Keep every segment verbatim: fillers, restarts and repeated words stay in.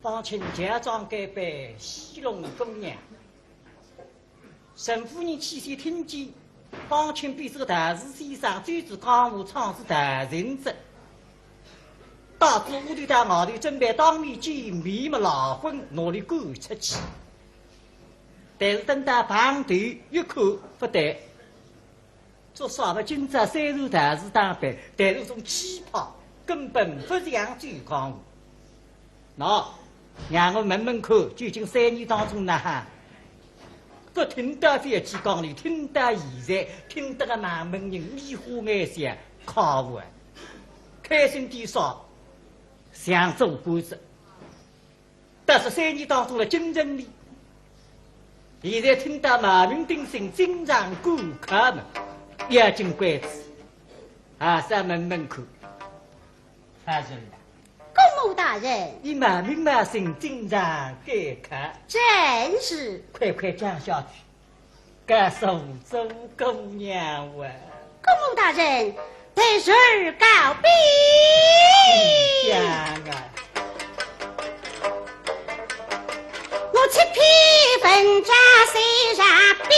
方卿乔装改扮，戏弄姑娘。陈夫人起先听见方卿比这个道士先生，最是讲我唱是道人子，到仔屋里到外头准备当面见面么，赖婚拿俚赶出去。但是等到碰头一看，勿对， 做啥么？今朝虽然道士打扮，但是种气派根本勿像周江湖。喏，让我问问看，究竟三年当中哪哈，勿听到夫妻讲理，听到现在，听得个蛮门人迷糊眼瞎，可恶啊！开心点少，像做官子。 但是三年当中了京城里，现在听到冒名顶姓，经常赶客么，要紧关子，啊，再问问看。夫人啊，姑母大人。你冒名冒姓，经常赶客。正是。快快讲下去。 告诉做姑娘啊。姑母大人，待侄儿告禀。讲啊。我七篇文章三十篇，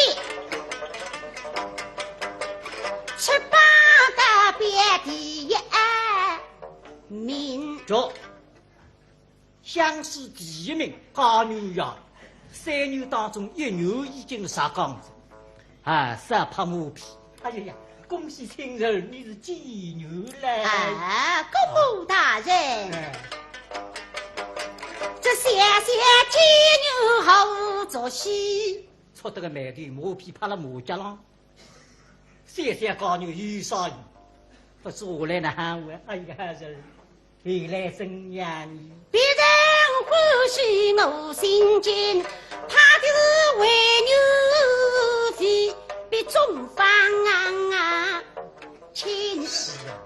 七榜得第一名。着。 乡试第一名，状元呀，三元当中一元已经杀光了，啊，杀拍马屁。哎呀呀，恭喜亲侄儿，你是解元了。啊，姑母大人，哎。这小小解元何足惜？出得个眉头，马屁拍了马脚浪。小小状元有啥用？不做下来哪哈？哎呀，侄儿， 未来怎样呢？别人欢喜我心惊，怕的是为女非比中方啊。亲。是啊。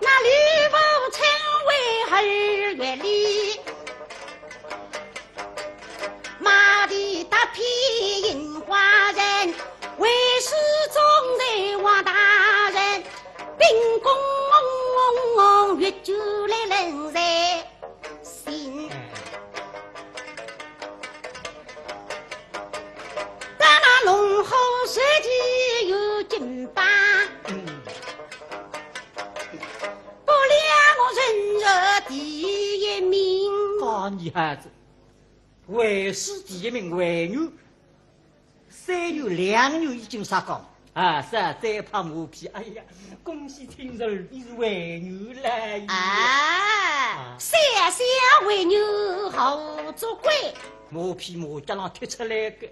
那吕布称为二月里，马蹄踏遍杏花人，为是忠臣王大人， 兵功越久来人才心。但那龙虎射箭有金榜，嗯。不料我仍是第一名。讲你孩子，会试第一名，会女 三元两元已经杀光，啊，是啊，再拍马屁。哎呀，恭喜亲侄儿，你是会女了呀。啊，啊。小小会女何足贵。马屁马脚浪踢出来个，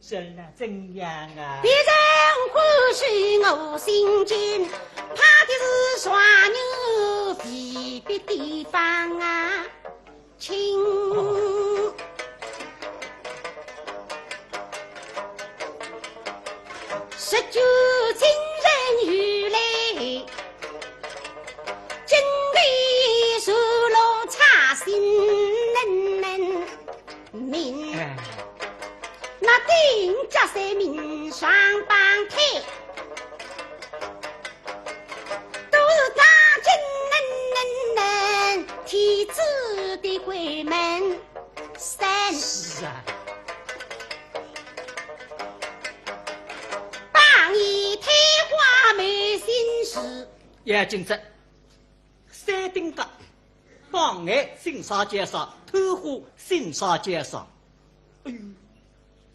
侄儿啊，怎样啊？别人欢喜我心惊，怕的是状元未必地方啊。 亲。十九金人雨来，金的树落插心嫩嫩明。哎。那顶着三名双胞胎， 都是当今嫩嫩嫩，天子的闺门生。是啊。榜眼探花没心事。要紧着，三顶个，榜眼姓啥叫啥，探花姓啥叫啥。哎呦，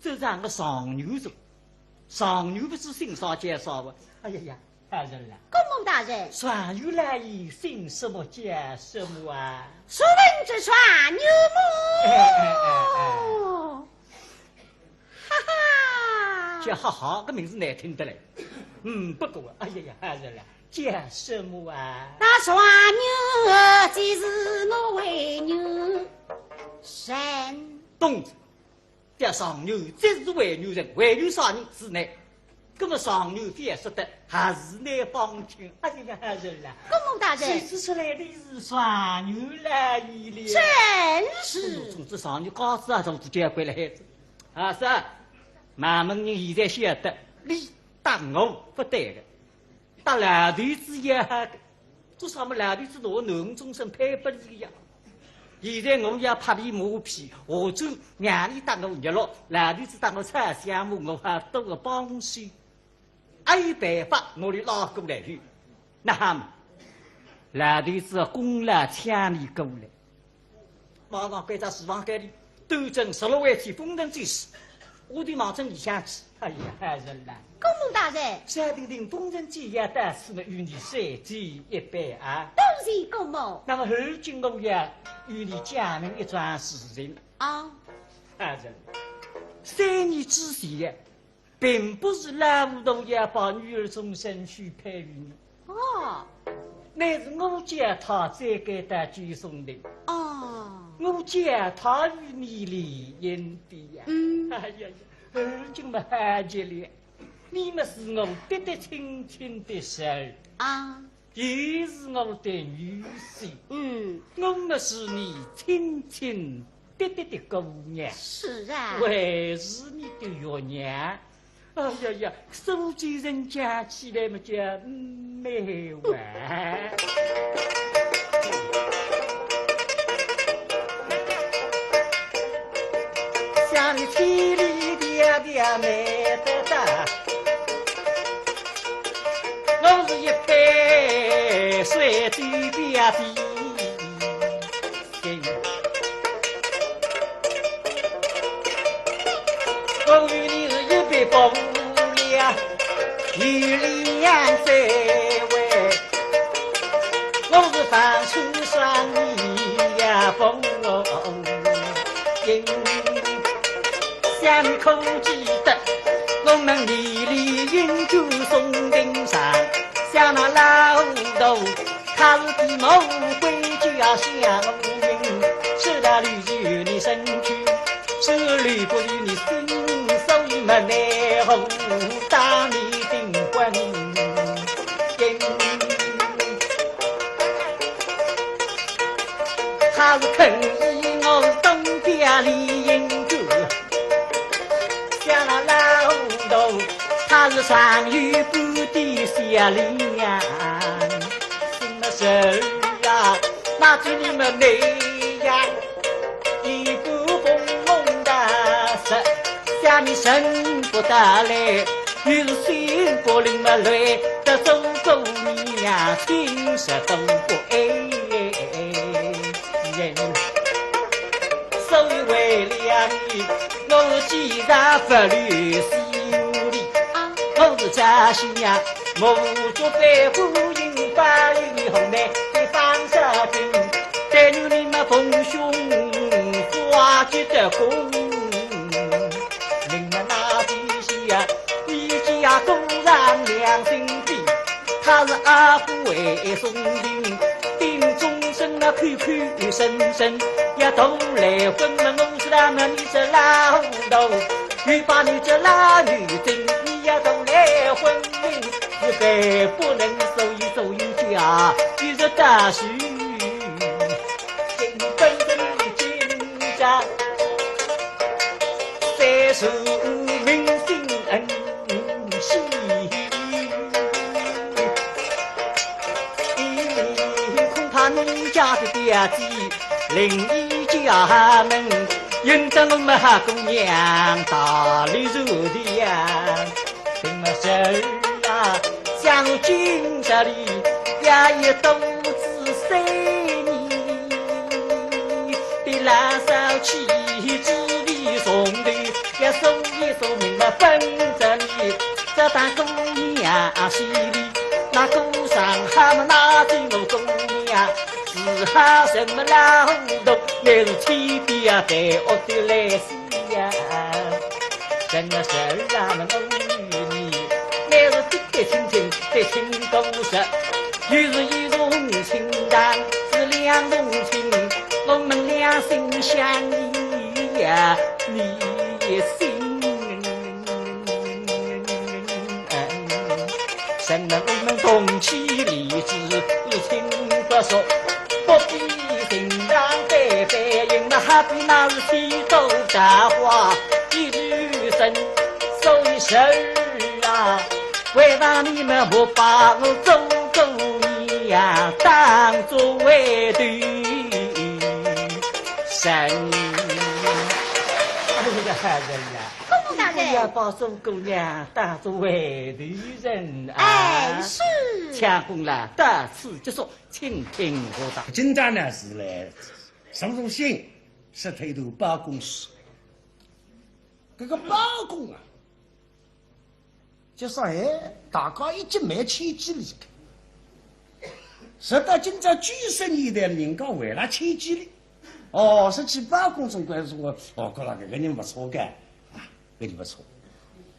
这像个状元子，状元不是姓啥叫啥哇？哎呀呀， 大人了。姑母大人。状元来也，姓什么叫什么啊？若问这状元么？哎，哎，哎，哎。哈哈。叫哈哈，搿名字难听得来。嗯，不过啊，哎呀呀，大人了，叫什么啊？那状元就是我为女人。懂。 叫状元，这是为女人，为女啥人？是倷。那么状元非要说得还是倷方卿。哎呀，侄儿啊，姑母大人。谁知出来的是状元来也了。正是。哎呦，总之状元高子啊，总是交关了孩子。啊，是啊，蛮门人现在晓得，你搭我不对的，搭老头子也好的。为啥么老头子拿囡儿终身配拨俚呀？现在我要拍俚马屁，下转让俚搭我热络，老头子搭我吵相骂，我还多个帮手。还有办法，我就拉过来哟。那么，老头子功劳抢俚过来。 马上关照书房间里，端正十六位起封尘之事，我得忙进里向去。哎呀，好人呐！姑母大人。小婷婷封尘之要到此呢，与你小姐一拜啊。多谢姑母。那么后今我要与你讲明一桩事情。啊。好人，三年之前呀， 并不是老头要把女儿终身许配于你。哦。乃是我叫他再改到九松亭。哦。我叫他与你联姻的呀。嗯。哎呀呀，而今么好极了，你么是我嫡嫡亲亲的侄儿。啊。 又是我的女婿。嗯。我么是你亲亲爹爹的姑娘。是啊。还是你的岳娘。哎呀呀，苏州人讲起来么叫，嗯，美味。想你千里迢迢没得到， 我是一杯水对表弟，我与你是一杯不了，有两三回，我是放出双你呀不应。 想你可记得，我们离离云谷松亭上，想那老头，他是比我回家乡音，是他绿于你身躯，是绿不于你心，所以么奈何大你订婚姻。 他是肯依我东边的因果，想那老头，他是尚有半点小力量，什么事儿啊，那就你们没呀，一个风梦大事，下面神不大来，又是心不灵么来，得做姑娘，亲事都不爱。 人。所以为了你，我既然不留心里，我是扎心呀，我做白骨英，把你红梅的方少君，对于你们逢凶化吉的功。 人们那地下，一家都让良心地，他是阿不为松林，定终身那口口声声，也都来婚了，我是他们你这老头，又把你这老女人，你也都来婚姻，实在不能所以所以家，一直大事。 今本人今朝，虽是明心恩喜，恐怕你家的表姐另一家门，引得我们好姑娘大礼如天。 什么事儿啊？想今朝里呀，一肚子水泥，比拉烧起之地上头，也送一送明白分着你，这当姑娘心里，那姑上好么那对我姑娘，是好什么老虎头，也是天边对我的来 呀，真的是让我与你，乃是嫡嫡亲亲，嫡亲多少，又是一重亲，但是两重亲，我们两心相依呀，你心。 承蒙我们同气励志，亲不说，不必情长对白，因那何必那是天都大话一句声，所以侄儿啊，为啥你们不把我做姑娘呀，当作为头人。哎呀，哎呀，姑母大人。姑爷把苏姑娘当作为头人啊。哎，是。相公啦，到此结束，请听我道。今朝呢是来送送信，是推头包公事。搿个包公啊， 就说哎，大家一直蛮牵记哩。直到今朝九十年代，人家还辣牵记哩。哦，说起包公总归是我，哦，觉着搿个人勿错个，啊，搿人勿错。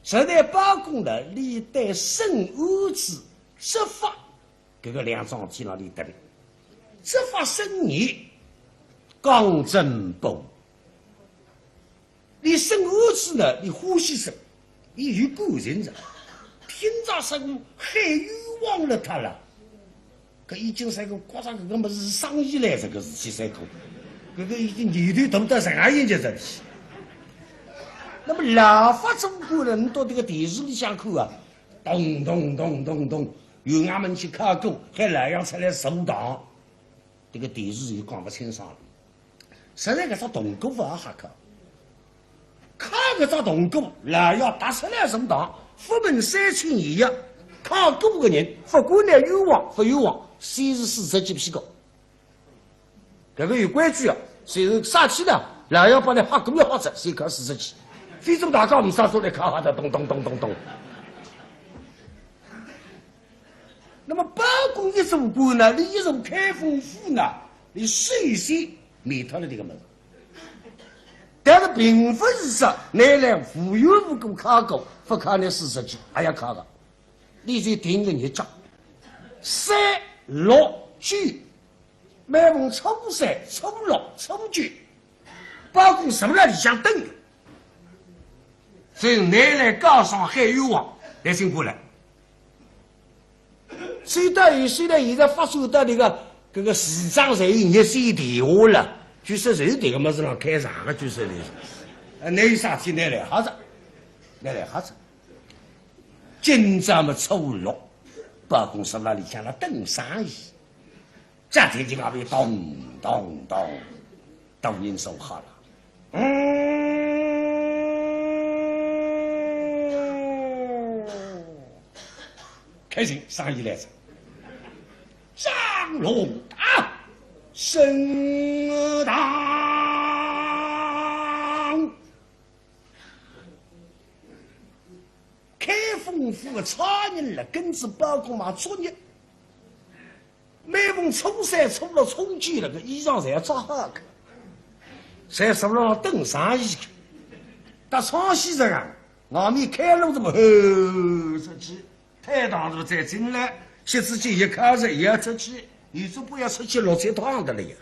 实在包公呢，伊对审案子、执法，搿个两桩事体浪头特别。执法森严，刚正不阿。 伊审案子呢，伊欢喜审，伊有感情个。听着审案喊冤枉了他了，搿已经是一个觉着搿个物事生意来，搿个事体才可，搿个已经年头大到神啊眼界这里。那么老法做官了，侬到迭个电视里向看啊，咚咚咚咚咚，有衙门去敲鼓，喊老爷出来坐堂，迭个电视就讲勿清爽了。 实在搿只铜鼓勿好敲，敲搿只铜鼓，老爷踏出来坐堂，勿问三七二十一，敲鼓个人，勿管伊冤枉勿冤枉，先是四十记屁股。搿个有规矩啊，就是啥体呢？老爷帮伊吓鼓要吓着，先敲四十记，反正大家呒啥事体来敲吓得咚咚咚咚咚。 那么包公一做官呢，伊一做开封府呢，伊首先灭脱了迭个物事。但是并勿是说拿来无缘无故敲鼓，勿敲伊四十记，还要敲个。伊就定个日脚，三、六、九， 每逢初三、初六、初九，包公坐辣里向等，所以拿来告上喊冤枉，来请过来。所以到有些呢，现在发展到迭个，搿个市长侪有热线电话了，据说侪是迭个物事浪开场个，据说就是。呃，拿有啥事体拿来吓着，拿来吓着。今朝么初六，包公坐辣里向辣等生意。 这天就外边咚咚咚，大人坐好了。嗯，开心，生意来着。张龙啊，升堂。开封府个差人了，跟仔包公忙作孽。 每逢初三、初六、初九了，搿衣裳侪要着好个，侪坐辣等生意个。搭唱戏实梗，外面开路子么吼出去，推堂子么再进来，歇仔脚一靠着也要出去，有辰光要出去六七趟个了呀。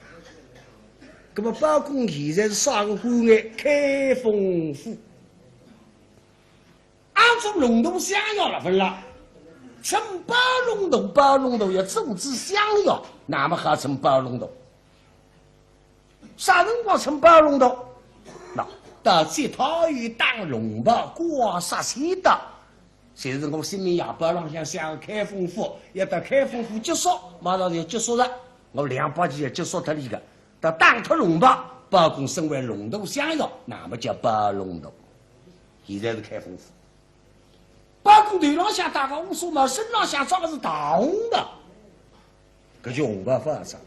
搿么包公现在是啥个官呢？开封府。 阿做龙图相爷了，勿啦？称包龙图，包龙图要做仔相爷，那么好称包龙图。啥辰光称包龙图？那到节头要打龙牌、挂杀千刀，就是我性命也包浪向向开封府，要到开封府结束，马上就要结束了，我两百年要结束脱伊个。 到打脱龙牌，包公升为龙图相爷，那么叫包龙图。现在是开封府。包公头浪向戴个乌纱帽，身浪向着个是大红袍，搿叫红袍法上。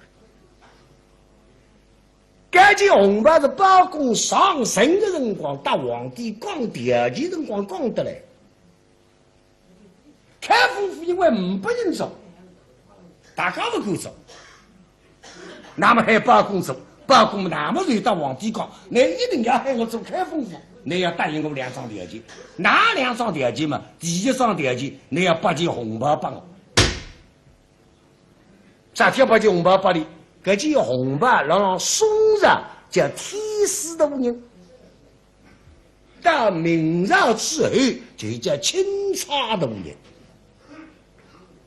搿件红袍是包公上任个辰光，搭皇帝讲条件辰光讲得来。 开封府因为呒拨人做，大家勿敢做，那么喊包公做，包公那么就搭皇帝讲，倷一定要喊我做开封府，倷要答应我两桩条件。哪两桩条件嘛？第一桩条件，倷要拨件红袍拨我。 啥体拨件红袍拨俚？搿件红袍辣浪宋朝叫天师大人，到明朝之后就叫钦差大人。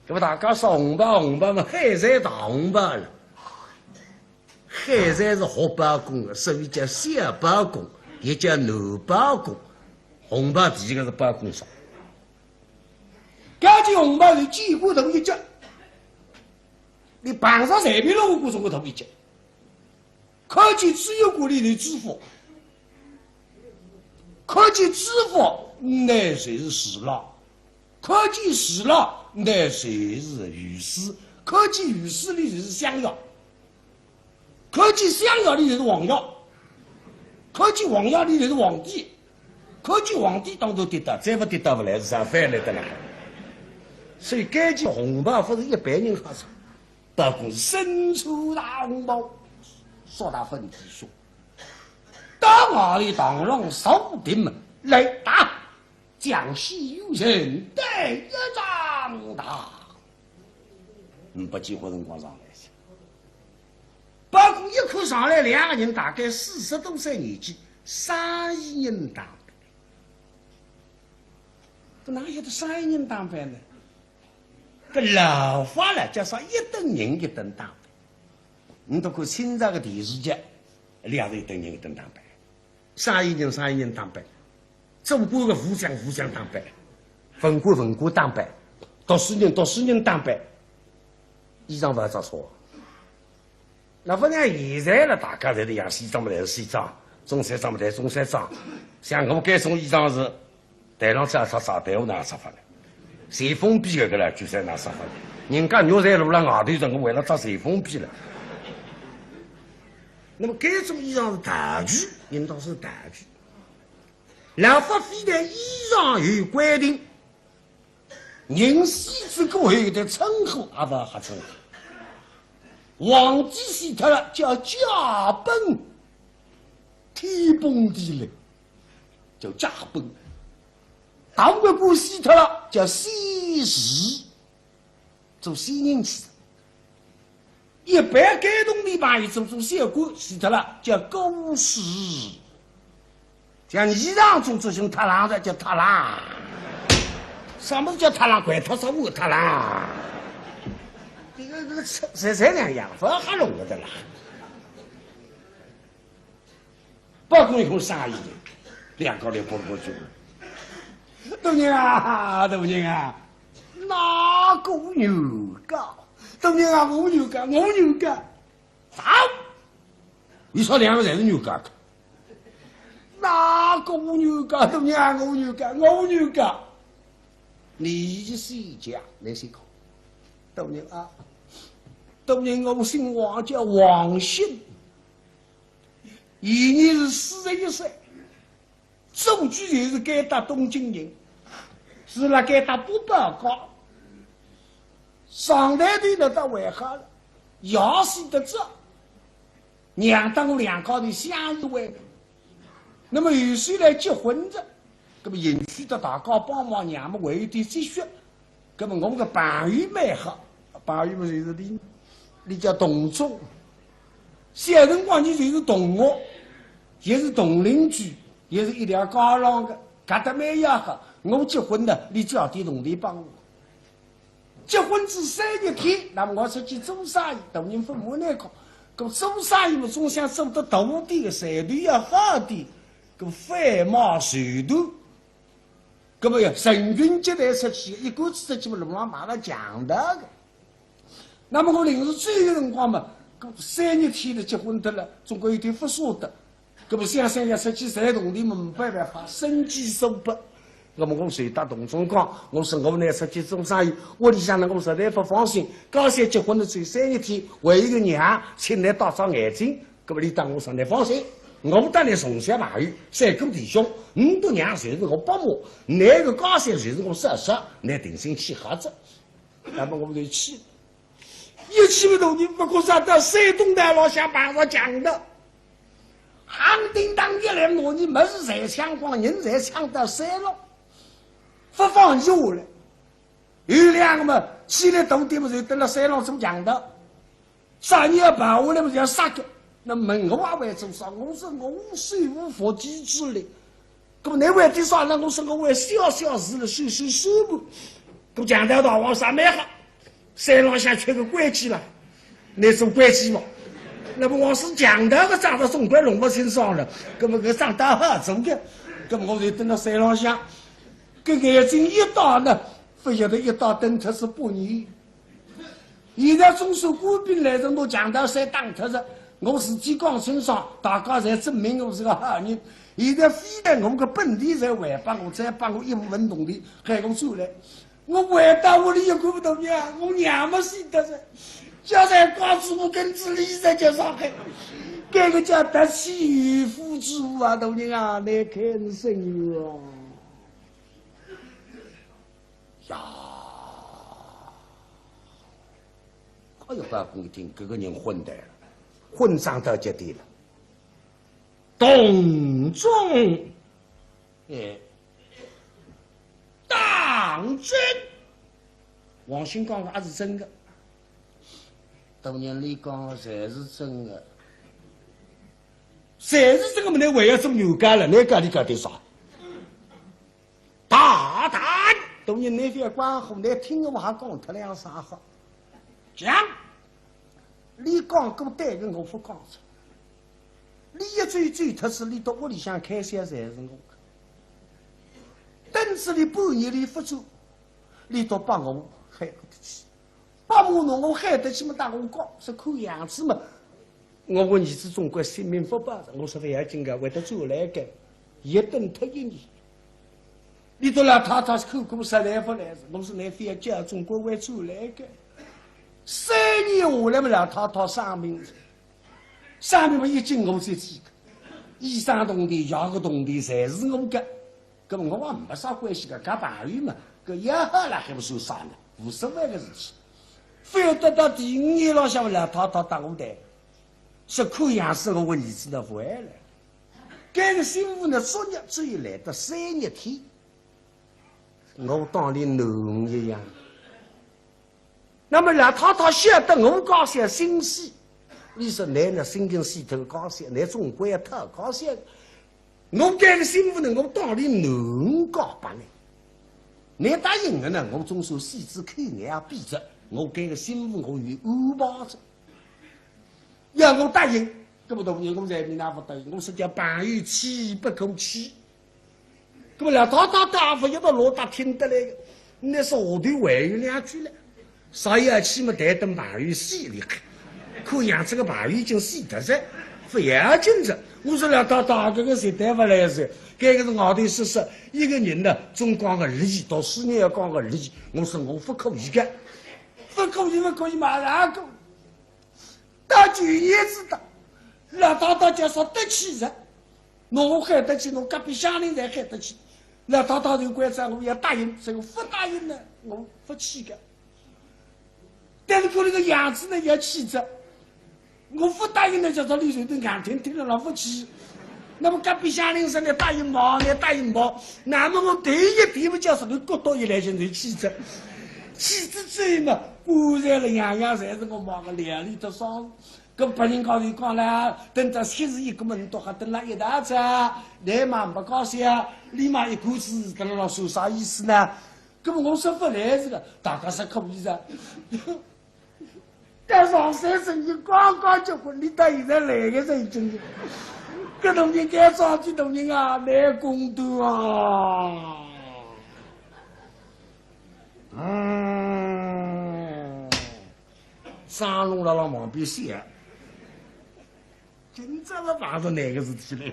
搿么大家说红袍，红袍嘛，海瑞大红袍了。海瑞是学包公的，所以叫小包公，也叫男包公。红袍第一个是包公上。 搿件红袍是见官大一级，倷碰着随便哪个总归头一级。看见猪肉骨里头猪腹，看见猪腹，乃就是猪肋；看见猪肋，乃就是鱼丝；看见鱼丝里就是香药；看见香药里就是黄药；看见黄药里就是皇帝；看见皇帝当头跌倒，再勿跌倒勿来，是啥翻来得了。所以该件红袍勿是一般人好着。 不过是身穿大红袍，说到粉底胸，到外头堂上坐定么来打，讲戏有人带一张大。嗯，勿几化辰光上来些。不过一看上来，两个人大概四十多岁年纪，生意人打扮。搿哪有得生意人打扮呢？ 搿老法了，叫啥一等人一等打扮。倷都看清朝个电视剧，里向是一等人一等打扮。生意人生意人打扮，做官个武将武将打扮，文官文官打扮，读书人读书人打扮，衣裳勿着错。 那勿像现在了，大家侪是洋西装么侪是西装，中山装么侪中山装。像我搿种衣裳是，台浪向啥啥台下哪啥法了？随风比搿个了，就算哪啥法了？人家肉侪露辣外头，我为了着随风比了。那么搿种衣裳是道具，应当是道具。老法非但衣裳有规定， 人死之后有的称呼，阿勿好称呼。皇帝死脱了，叫驾崩，天崩地裂，叫驾崩。大法官死脱了，叫仙逝，做仙人去了。 一般该种地方有种种小官，死脱了叫孤死。像衣裳种种像脱啷的，叫脱啷。啥么事叫脱啷？掼脱啥物脱啷？这个这个谁谁两样，勿好弄个的啦。 包括一口生意，两个人不不就。大人啊，大人啊，哪个牛家？大人啊，我牛家，我牛家。啥？你说两个侪是牛家个？哪个牛家？大人啊，我牛家，我牛家。你是谁家？你是个？大人啊，大人，我姓王，叫王信。 现年是四十一岁，祖籍就是该搭东京人，是辣该搭八宝街。上台头呢，到外好了，爷死得早，娘搭我两家头相依为命。那么有时来结婚着，那么迎娶的大家帮忙，娘么还有点积蓄。 那么我个朋友蛮好，朋友嘛就是你，你叫同宗。小辰光呢就是同学，也是同邻居，也是一条街浪个，轧得蛮要好。我结婚呢，你借点铜钿帮我。结婚仔三日天，那么我出去做生意，大人勿瞒倷讲，搿做生意嘛，总想做得大点个，赚头要好点，搿贩卖绸缎。 那么呀，成群结队出去，一干子出去嘛，路浪买了强盗个。那么我临时转个辰光嘛，搿三日天了，结婚脱了，总归有点勿舍得。那么想想要出去赚铜钿嘛，没办法，生计所迫。那么我就搭同宗讲，我说我呢出去做生意，屋里向呢我实在勿放心，假使结婚了只有三日天，为一个娘，请倷打只眼睛。 那么倷搭我说，倷放心，我搭倷从小朋友，三个弟兄，倷个娘就是我伯母，倷个家小就是我嫂嫂，倷定心去好哉。那么我就去，一去嘛，大人勿觉着到山东道浪向碰着强盗，夯叮当一来，拿倷物事侪抢光，人侪抢到山浪，勿放心下来。有两个嘛，起来大点嘛，就蹲辣山浪做强盗。 啥人要跑下来么，就要杀个。那问我还会做啥？我说我手无缚鸡之力。那么倷会点啥呢？我说我会小小事了，修修书么。那么强盗大王啥蛮好，山浪向缺个关髻了，倷做关髻嘛。那么我是强盗个长得总归弄勿清爽了，那么搿长得好做个，那么我就蹲辣山浪向，搿眼睛一打呢，勿晓得一打瞪脱是半年。现在总算官兵来了，拿强盗侪打脱了，我自己讲清爽，大家侪证明我是个好人。现在非但我个本钿侪还拨我，再拨我一部分铜钿，喊我转来。我回到屋里又看勿到娘，我娘么死脱了，叫人挂仔我跟仔俚在街上喊，搿个叫得其于夫之妇啊，大人啊，难看死人哦。 呀，哎哟，包公一听，搿个人昏蛋了，昏账到极点了。洞中，哎，当真？王兴讲个还是真个，大人，倷讲个侪是真个，侪是真个么，倷还要做原告了，倷讲倷讲点啥？ 大胆！大人，倷覅光火，倷听我还讲脱两声好。讲，倷讲过对个，我勿讲出。倷一走走脱仔，倷到屋里向开销侪是我个。等仔倷半年倷勿做，倷倒拨我害得起。 拨我弄，我害得起么，搭我讲，是看样子么，我个儿子总归性命勿保了。我说勿要紧个，会得转来个，一等脱一年。倷到老太太是看过实在勿来事，我说倷覅叫，总归会转来个。三年下来么，老太太生病了，生病么一进我这几个，医生铜钿、药个铜钿侪是我个。 搿么我也没啥关系个，交朋友嘛，搿也好了，还勿算啥呢，无所谓个事体。反倒到第五年浪向，老太太搭我谈，说看样子我个儿子呢勿会了。搿个新妇呢，作孽只有来得三日天，我当俚囡儿一样。 那么老太太晓得我家小心思，俚说倷呢心情死脱家小，倷总归要讨家小。我搿个新妇呢，我当俚囡儿拨倷。倷答应了呢，我总算死仔口眼也闭着，我搿个新妇我有安排着。 要我答应，搿么大人我才明哪勿答应，我是叫朋友妻不可欺。搿么老太太搭勿一道老大听得来个，倷说下头还有两句了，啥要去么，谈等朋友死里去，看样子个朋友已经死脱哉，勿要紧哉。我说老太太，搿个实在勿来事，搿个是外头说说，一个人呢，总讲个理，读书人要讲个理，我说我勿可以个，勿可以，勿可以，马上讲。 到九年子的，老太太叫啥得去哉，拿我喊得去，拿隔壁乡邻侪喊得去。老太太就关照我要答应，所以我勿答应呢，我勿去个。但是看倷个样子呢，要去哉，我勿答应呢，叫啥俚随便硬挺挺了，老勿去。那么隔壁乡邻说倷答应吧，倷答应吧，那么我头一天么叫啥俚骨头一来就去哉，去仔之后嘛， 果然了，样样侪是我忙个，料理得上。搿别人家头讲了，等到歇仔一个门都还等了一大早，倷嘛没高兴，俚嘛一个子，搿能老说啥意思呢？搿么我说勿来事个，大家是可以哉。但是上三十年刚刚结婚，俚到现在来个人已经，搿种人该抓起种人啊，难公道啊！嗯， 张龙辣辣旁边笑，今朝了碰着难个事体了。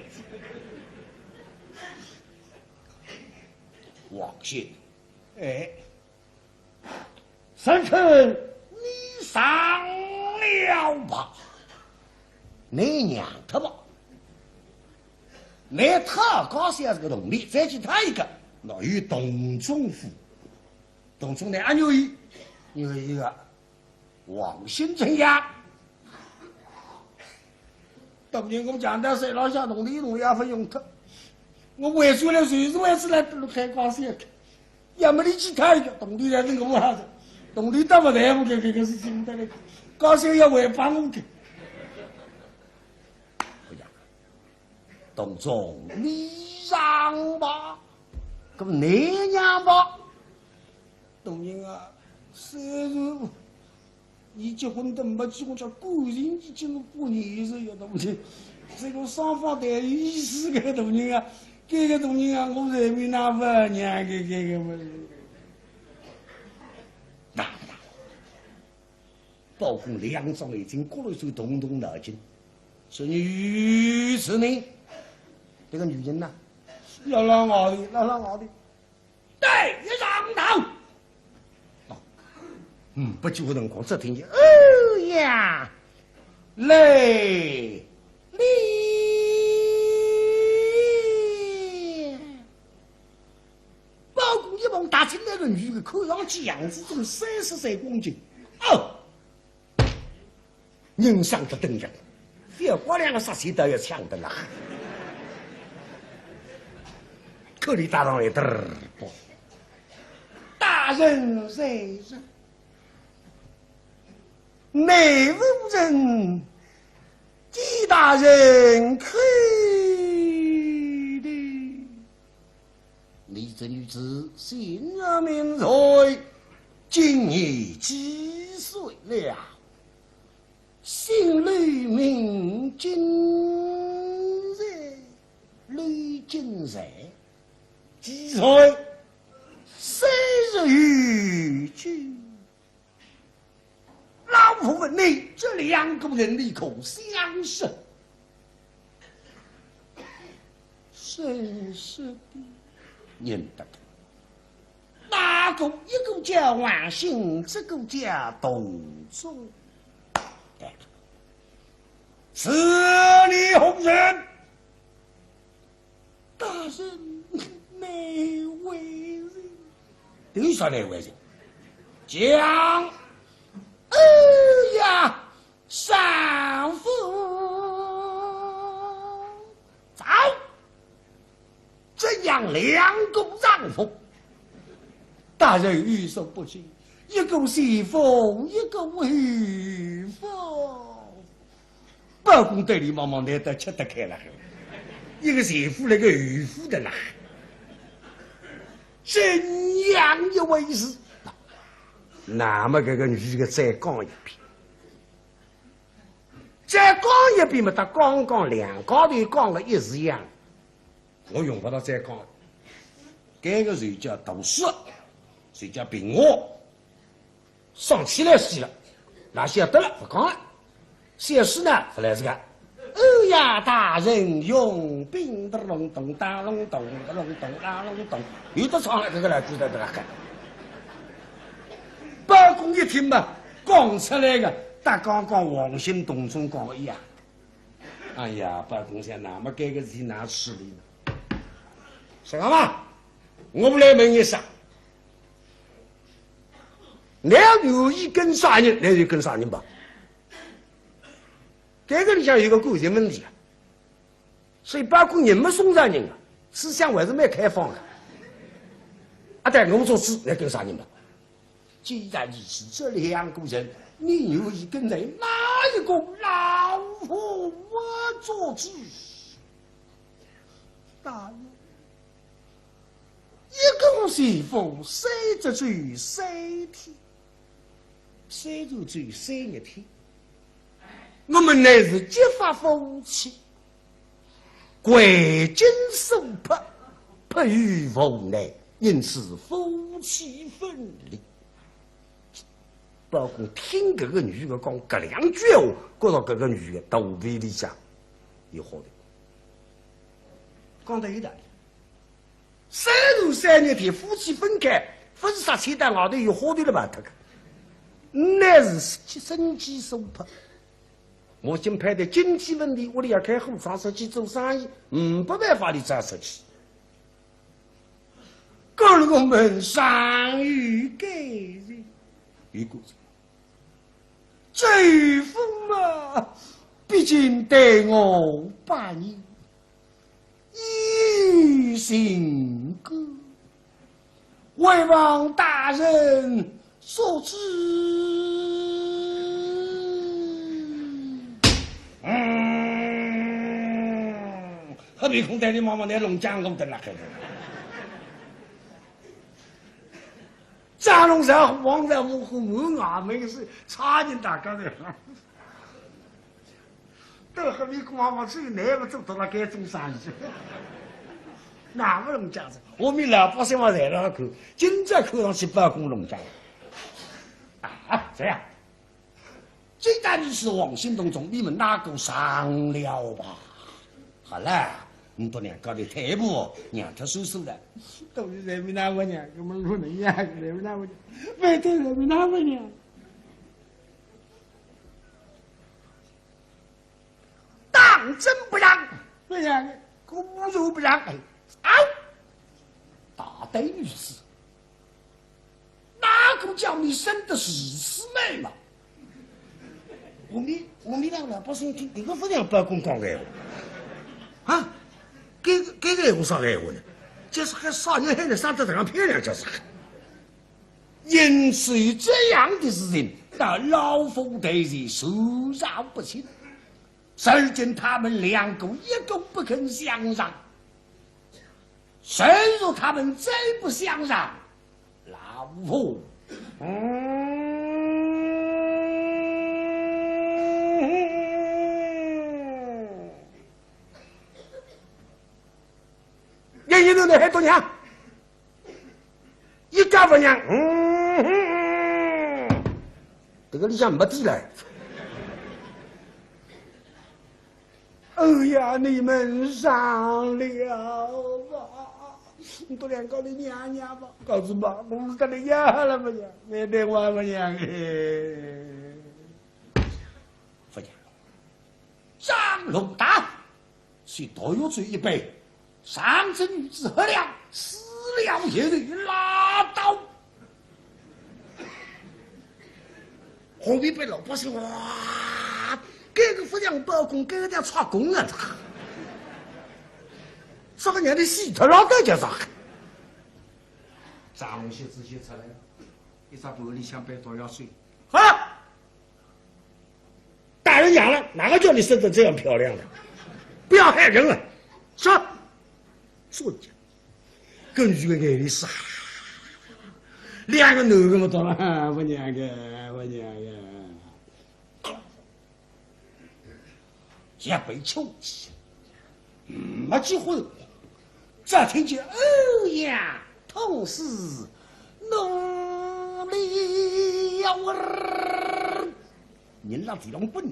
王兴，哎，沈春，你上了吧，你让脱吧，你讨家小搿个铜钿，再去讨一个，那有洞中富。 洞中呢，阿愿意？愿意个。王兴怎样？当年我强盗山浪向铜钿弄也勿用脱，我回转来随时回转来开家小，要么你去讨一个，铜钿来是我拿着，铜钿到勿来，我搿搿个事体勿得了，家小要还拨我个。不要。 洞中你让吧，搿么你让吧。大人啊，虽然伊结婚都没几个月，叫感情已经过年了，有东西，这个双方侪有意思个，大人啊，搿个大人啊，我才没那么让个，搿个么是。那包公两只眼睛，骨碌就动动脑筋。是女子呢？这个女人呐，老老外头，老老外头。对，一上堂。哦，嗯，不久的辰光，只听见，哎呀，来哩！包公一望踏进来个女的，看上去样子总三十岁光景。哦，人生得登人，覅光两个杀气都要抢得了。口里打上来，嘚儿，不。大人在上，内无人，见大人叩头。你这女子姓甚名谁？今年几岁了？姓刘名金才，刘金才，几岁？三十有九。 老夫问你，这两个人你可相识？相识的，认得的。哪个？一个叫王兴，这个叫童忠。对了，是你何人？ 大人，你何人？等于啥你何人？讲。哎呀，丈夫。走。这样两个丈夫，大人有所不知，一个先夫，一个后夫。 包公对俚望望，难得吃得开了，一个前夫，一个后夫的啦，怎样一回事？那么这个女的再讲一遍，再讲一遍嘛，搭刚刚两家头讲的一式一样。 我用不着再讲了。搿个就叫读书，就叫平和。上气来势了，那晓得了，不讲了。小事呢，勿来事个。哎呀，大人用兵的隆咚当隆咚的隆咚当隆咚，有的唱了这个来，知道这个。包公一听嘛，讲出来个，搭刚刚王兴同忠讲的一样。 哎呀，包公想，那么搿个事体哪处理呢？啥个嘛？我勿来问一声，你要愿意跟啥人，你就跟啥人吧。搿个里向有个感情问题啊，所以包公人没送啥人啊，思想还是蛮开放的。啊，对，我做主，你跟啥人吧。 既然如此，这两个人，你愿意跟随哪一个，老夫做主？大人，一个是夫，三日走三天，三日走三日天，我们乃是结发夫妻。 贵贱所迫，迫于无奈，因此夫妻分离。包公听搿个女的讲搿两句闲话，觉着搿个女的肚皮里向有好头。讲得有道理。三日三日天夫妻分开，勿是啥千到外头有好头了嘛，脱个。乃是生计所迫。 我今派的经济问题，屋里要开火，上出去做生意，嗯，没办法，你再出去。搿个门上有个人，有个人，周夫嘛，毕竟待我百年， 有心肝，还望大人速知。嗯，黑面孔对俚望望，拿弄僵我的了，还是。张龙在望在望，满眼眉是差点打开的。 到后面光嘛，只有难勿做到了该种生意。那么弄僵子，我们老百姓嘛在那看，今朝看上去包公弄僵。啊，谁呀？这段日子王兴同宗，你们哪个上了吧？好了，你们两家头退步，让他收拾了。都是人民大姑娘，我们不能呀，人民大姑娘，反对人民大姑娘。当真不让？不让，可不就不让？哎，啊！大胆女子，哪个叫你生得如此美嘛？我们，我们两个老百姓听，听个不像包公讲个闲话。啊，这个，这个闲话啥闲话呢？就是还少年还能生得这样漂亮，就是。因此这样的事情，到老夫台前说上不清。如今他们两个一个不肯相让，谁说他们再不相让，老夫，嗯，人人都能很多年。 一家勿让，嗯，这个里向没底了。哎呀，你们上了吧，你都两个的娘娘吧，告诉吧，我是跟你要了不要？没得话不要。不要。 张龙打，是毒药酒一杯，上这女子喝了，死了也就拉倒。后面被老百姓哇，这个不像包公，这个叫插工啊！这个娘的死脱了，这叫啥？张龙写字写出来了，一只盘里向杯毒药酒，喝！ 大人讲了，哪个叫你生得这样漂亮的？不要害人了，说，说人家，跟这个眼里傻，两个男的嘛，到了，我娘个，我娘个，也被穷气。 没机会，只听见欧阳痛死，弄了人拉地上滚，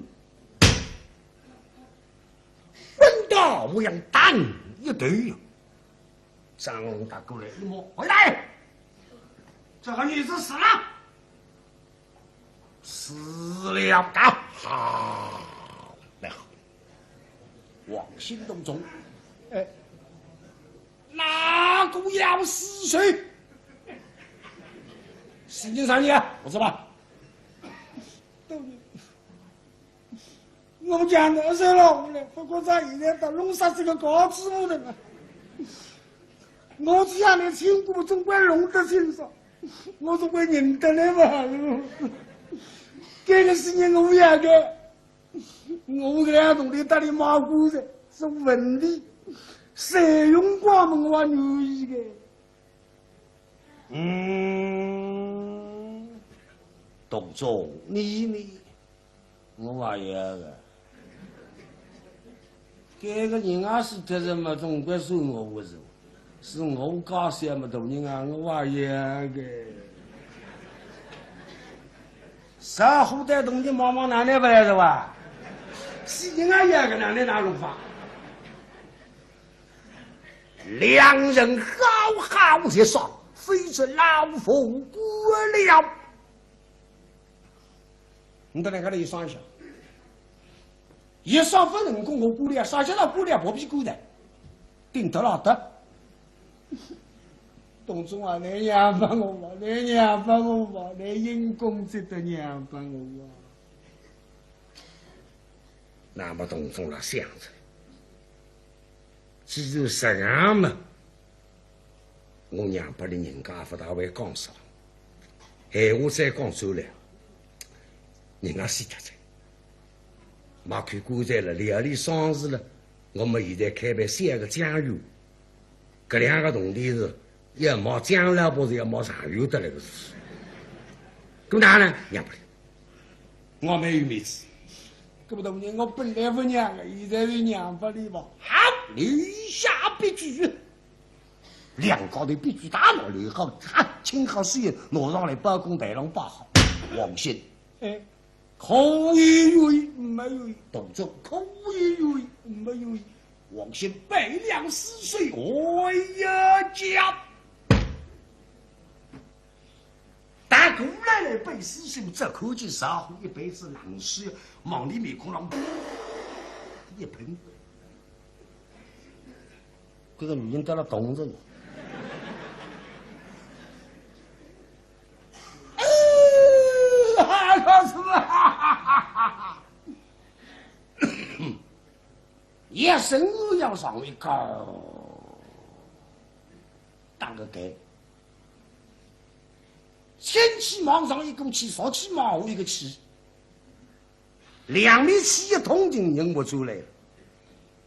滚到我阳打一头。张龙打过来一摸，回来，这个女子死了。 死了，打好，来好。王兴同宗，哎，哪个要死谁？死人啥人啊？我说吧。都是 我讲的是老了，不过在现在到弄啥这个高知府的嘛。我只要你清楚，总归弄得清爽，我总归认得来嘛。这个事情我也个，我搿两兄弟搭你骂过的，是问题，谁用光嘛我也愿意的。嗯，同宗，你呢？ 我也要个。搿个人啊，是特什么总归是我不是，是我家小么大人啊，我也要个。啥后代同志忙忙哪能不来的哇？是人啊，也个哪能哪弄法？两人好好协商，非是老夫过了。 你等两个人一商一想，一商不成功，我过了，啥叫他过了，薄皮过的，顶得了的。同宗啊，你让帮我吧，你让帮我吧，你因公积德让帮我吧。那么同宗了想着，既然这样嘛， 我让拨俚人家勿大会讲啥，闲话再讲出来，人家死脱哉。卖口棺材了，料理丧事了，我们现在开办三个讲究，搿两个铜钿是要卖将来，不是要卖长远的那个事。搿么哪能让拨俚？我没有面子。搿么大人，我本来勿让的，现在是让拨俚吧。好，留下笔据。 两家头笔据打牢了以后，啊，请好书印拿上来，包公台浪摆好。王兴，哎，可以有没有？动作可以有没有？王兴背两思水，哎呀，家！打过来了，背思水，只看见少虎一杯子冷水往里面空浪一喷。 搿个女人得了动症。一身乌要上一高，打个开，先去忙上一口气，上去忙下一个气。 两面气一通，就认勿出来了。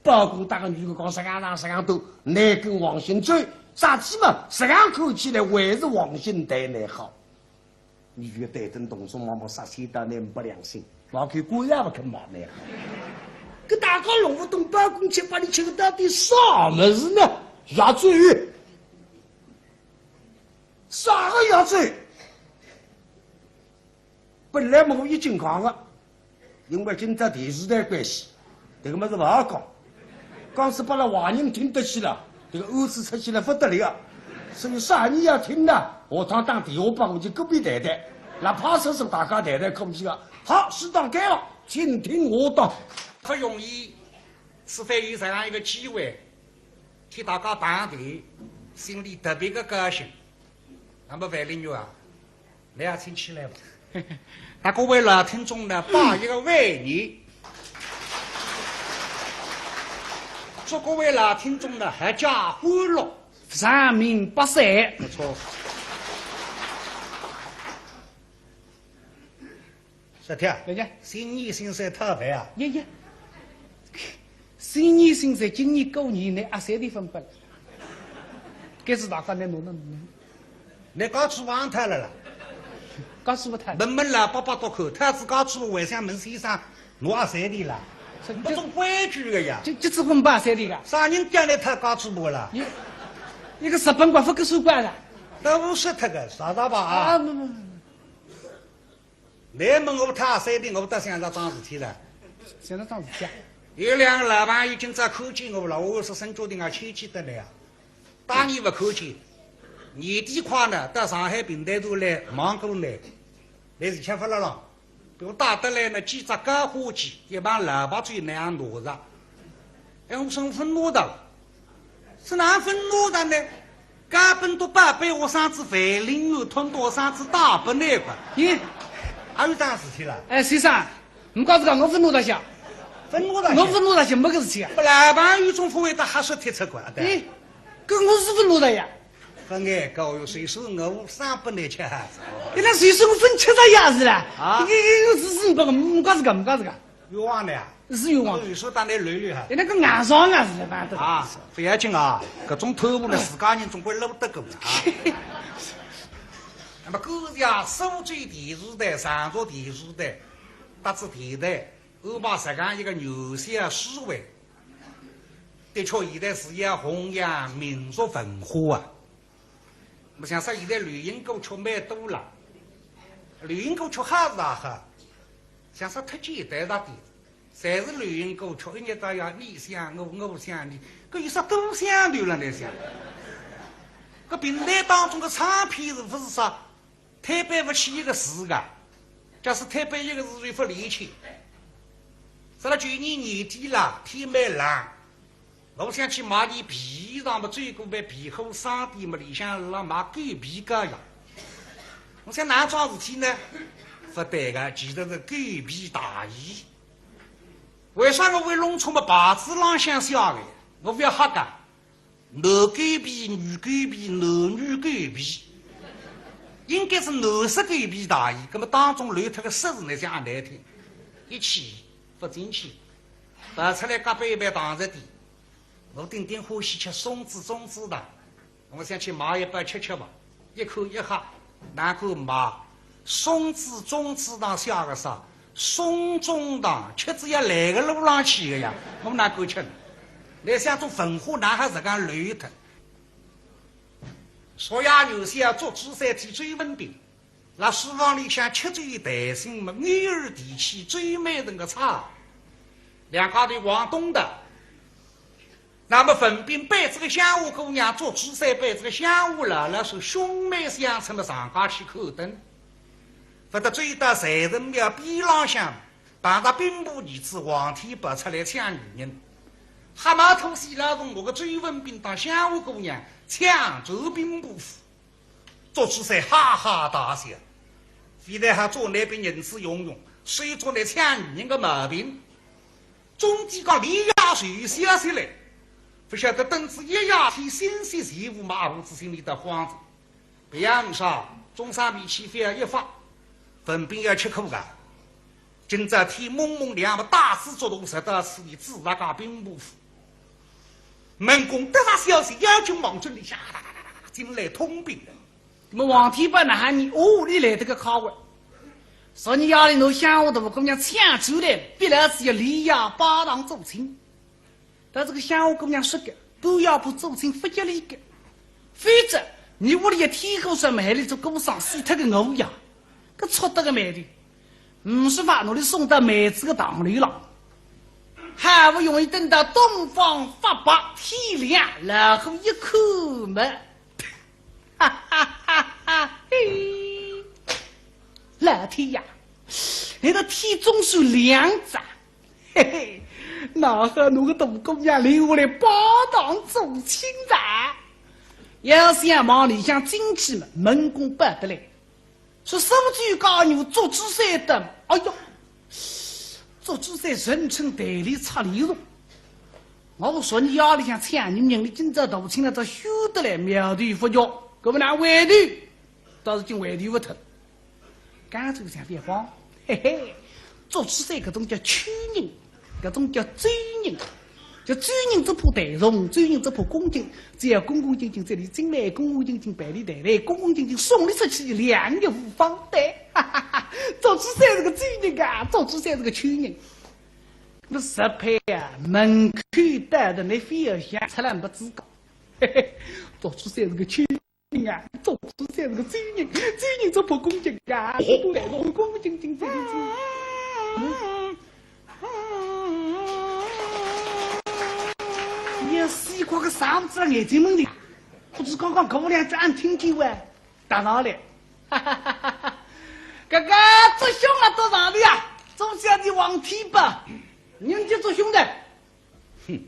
包公搭个女个讲，实梗长，实梗短，倷跟王兴走，啥体嘛，实梗看起来还是王兴对倷好。女个对等动作望望，啥体道倷呒良心，老口官也勿肯骂倷好。搿大家弄勿懂，包公吃拨俚吃个到底啥物事呢？下嘴，啥个下嘴？ 本来么我已经讲了，因为今朝电视台关系，迭个物事勿好讲。讲是拨拉外人听得去了，迭个案子出去了勿得了。所以啥人要听呢？下趟打电话拨我去隔壁台台，哪怕说是大家台台可以啊。好，适当该了，请听我的。勿容易，此番有这样一个机会，替大家办的，心里特别的高兴。那么范林玉啊， 来啊，请起来吧。搭各位老听众呢，拜一个晚年，祝各位老听众呢，阖家欢乐，长命百岁。勿错。是的，人家新年新岁讨饭啊。呀呀，新年新岁，今年过年，倷阿三点分拨了。该是大家来弄弄弄。 倷家主房脱了啦？家主勿脱。问问老伯伯多看，脱仔家主为啥问先生，我阿三点啦？这，没种规矩个呀。这，这只分拨阿三点个？啥人叫倷脱家主婆啦？你，一个日本官，勿个算官了。那我说脱个，啥啥吧啊？啊，不，不，不，不。 倷问我脱三点，我勿得想着桩事体了。想着桩事体啊？有两个老朋友今朝看见我了，我说沈决定啊，牵记得来啊。当年勿看见，年底快呢，到上海评弹团来忙过来，来是吃勿了了。比我带得来呢，几只高花鸡，一盘老白酒，那样拿着。哎，我说我勿拿着了。 是哪勿拿着呢？搿本都八百五生子范林玉吞到生子大伯那个。咦？还有桩事体了？哎，先生，呒讲这个，我勿拿着些。勿拿着些？我勿拿着些，没个事体啊。勿来吧，有种勿会得瞎说贴出个，对。咦，搿我是勿拿着呀。勿碍个，哟，谁说我生拨倷吃哈子？原来谁说我分吃着呀是啦？啊？你，你，你是，是，呒讲这个，呒讲这个。 冤枉的呀。是冤枉。有时候当然累累哈。人家个硬伤啊，是吧？啊，勿要紧啊，搿种贪污呢，自家人总归捞得过的啊。那么，搿是呀，苏州电视台、常熟电视台，搭仔电台，安排实梗一个元宵晚会，的确，现在是要弘扬民族文化啊。 我想说现在流行歌曲蛮多了，流行歌曲好是也好，像说忒简单了点，侪是流行歌曲，一日到夜你想我，我想你，搿有啥多想头了？倷想，搿评弹当中个唱片是勿是啥推扳勿起一个字个？假使推扳一个字就勿灵气。说了旧年年底了，天蛮冷， 我想去买件皮衣裳么，走过爿皮货商店么，里向辣卖狗皮膏药。我想哪桩事体呢？勿对个，其实是狗皮大衣。为啥我会弄错么？牌子浪向写个，我勿要瞎讲。男狗皮、女狗皮、男女狗皮，应该是男士狗皮大衣。葛么当中漏脱个士字呢，像阿难听，一气勿进去。跑出来隔壁一爿糖食店， 我顶顶欢喜吃松子粽子糖，我想去买一包吃吃吧。一看一吓，哪敢买？松子粽子糖写个啥？松粽糖，吃仔要烂个路浪去个呀，我哪敢吃？倷想种文化哪哈实梗烂脱？说呀，有些啊，做主三天追问病。辣书房里向吃酒谈心嘛，偶尔提起周美人个差，两家头往东的。那么文斌背仔个乡下姑娘，祝枝山背仔个乡下老老，是兄妹相称么，上街去看灯。勿得走到财神庙边浪向，碰着兵部儿子王天豹出来抢女人，瞎猫拖死老鼠，我个周文斌搭乡下姑娘抢转兵部府。 祝枝山哈哈大笑，非但还做那笔银子用用，所以做那抢女人个毛病。总之讲，连夜传消息来，勿晓得等仔一夜天，信息全无嘛，阿婆子心里头慌着。别样啥，中山脾气勿要一发，文斌要吃苦个。 今朝天蒙蒙亮么，带仔祝枝山到此地，祝枝山兵部府。门公得着消息，要紧望准里向进来通禀了。那么王天豹呢，喊你屋里来得个快活，说你夜里拿乡下大姑娘抢出来，必然是要连夜拜堂做亲。 但是个乡下姑娘说个，半夜不做亲勿吉利个，否则你屋里一天过上么，还来做过上死脱个我呀，搿错得个霉头。五十万拿伊送到梅子个堂楼浪，好不容易等到东方发白天亮，老虎一看么，哈哈哈哈，嘿，老天呀，难道天总算亮哉？ 嘿嘿，哪哈侬个大姑娘领我来拜堂做亲哉？要想望里向进去嘛，门公报得来，说苏州家女祝枝山等。哎哟，祝枝山人称台里插里虫。我说你夜里向抢女人，你今朝大清早早休得来，苗头不错，搿么哪回头？倒是竟回头勿脱。 刚才想别慌，嘿嘿，祝枝山搿种叫秋人，搿种叫周人。叫周人只怕台虫，周人只怕恭敬，只要恭恭敬敬接伊进来，恭恭敬敬陪伊谈来，恭恭敬敬送伊出去，两日无妨的。哈哈哈，祝枝山是个周人啊，祝枝山是个秋人。那适配啊，门口待着，你非要想出来勿知讲。嘿嘿，祝枝山是个秋人。 啊，祝枝山是个周人，周人只怕恭敬啊，都来了恭恭敬敬这里去。嗯。你西瓜个嗓子眼睛门里，不是刚刚狗两只俺听见喂，打哪里？哈哈哈哈哈！搿个祝兄啊，到哪里啊？祝兄的王天豹，人家祝兄的。 哼，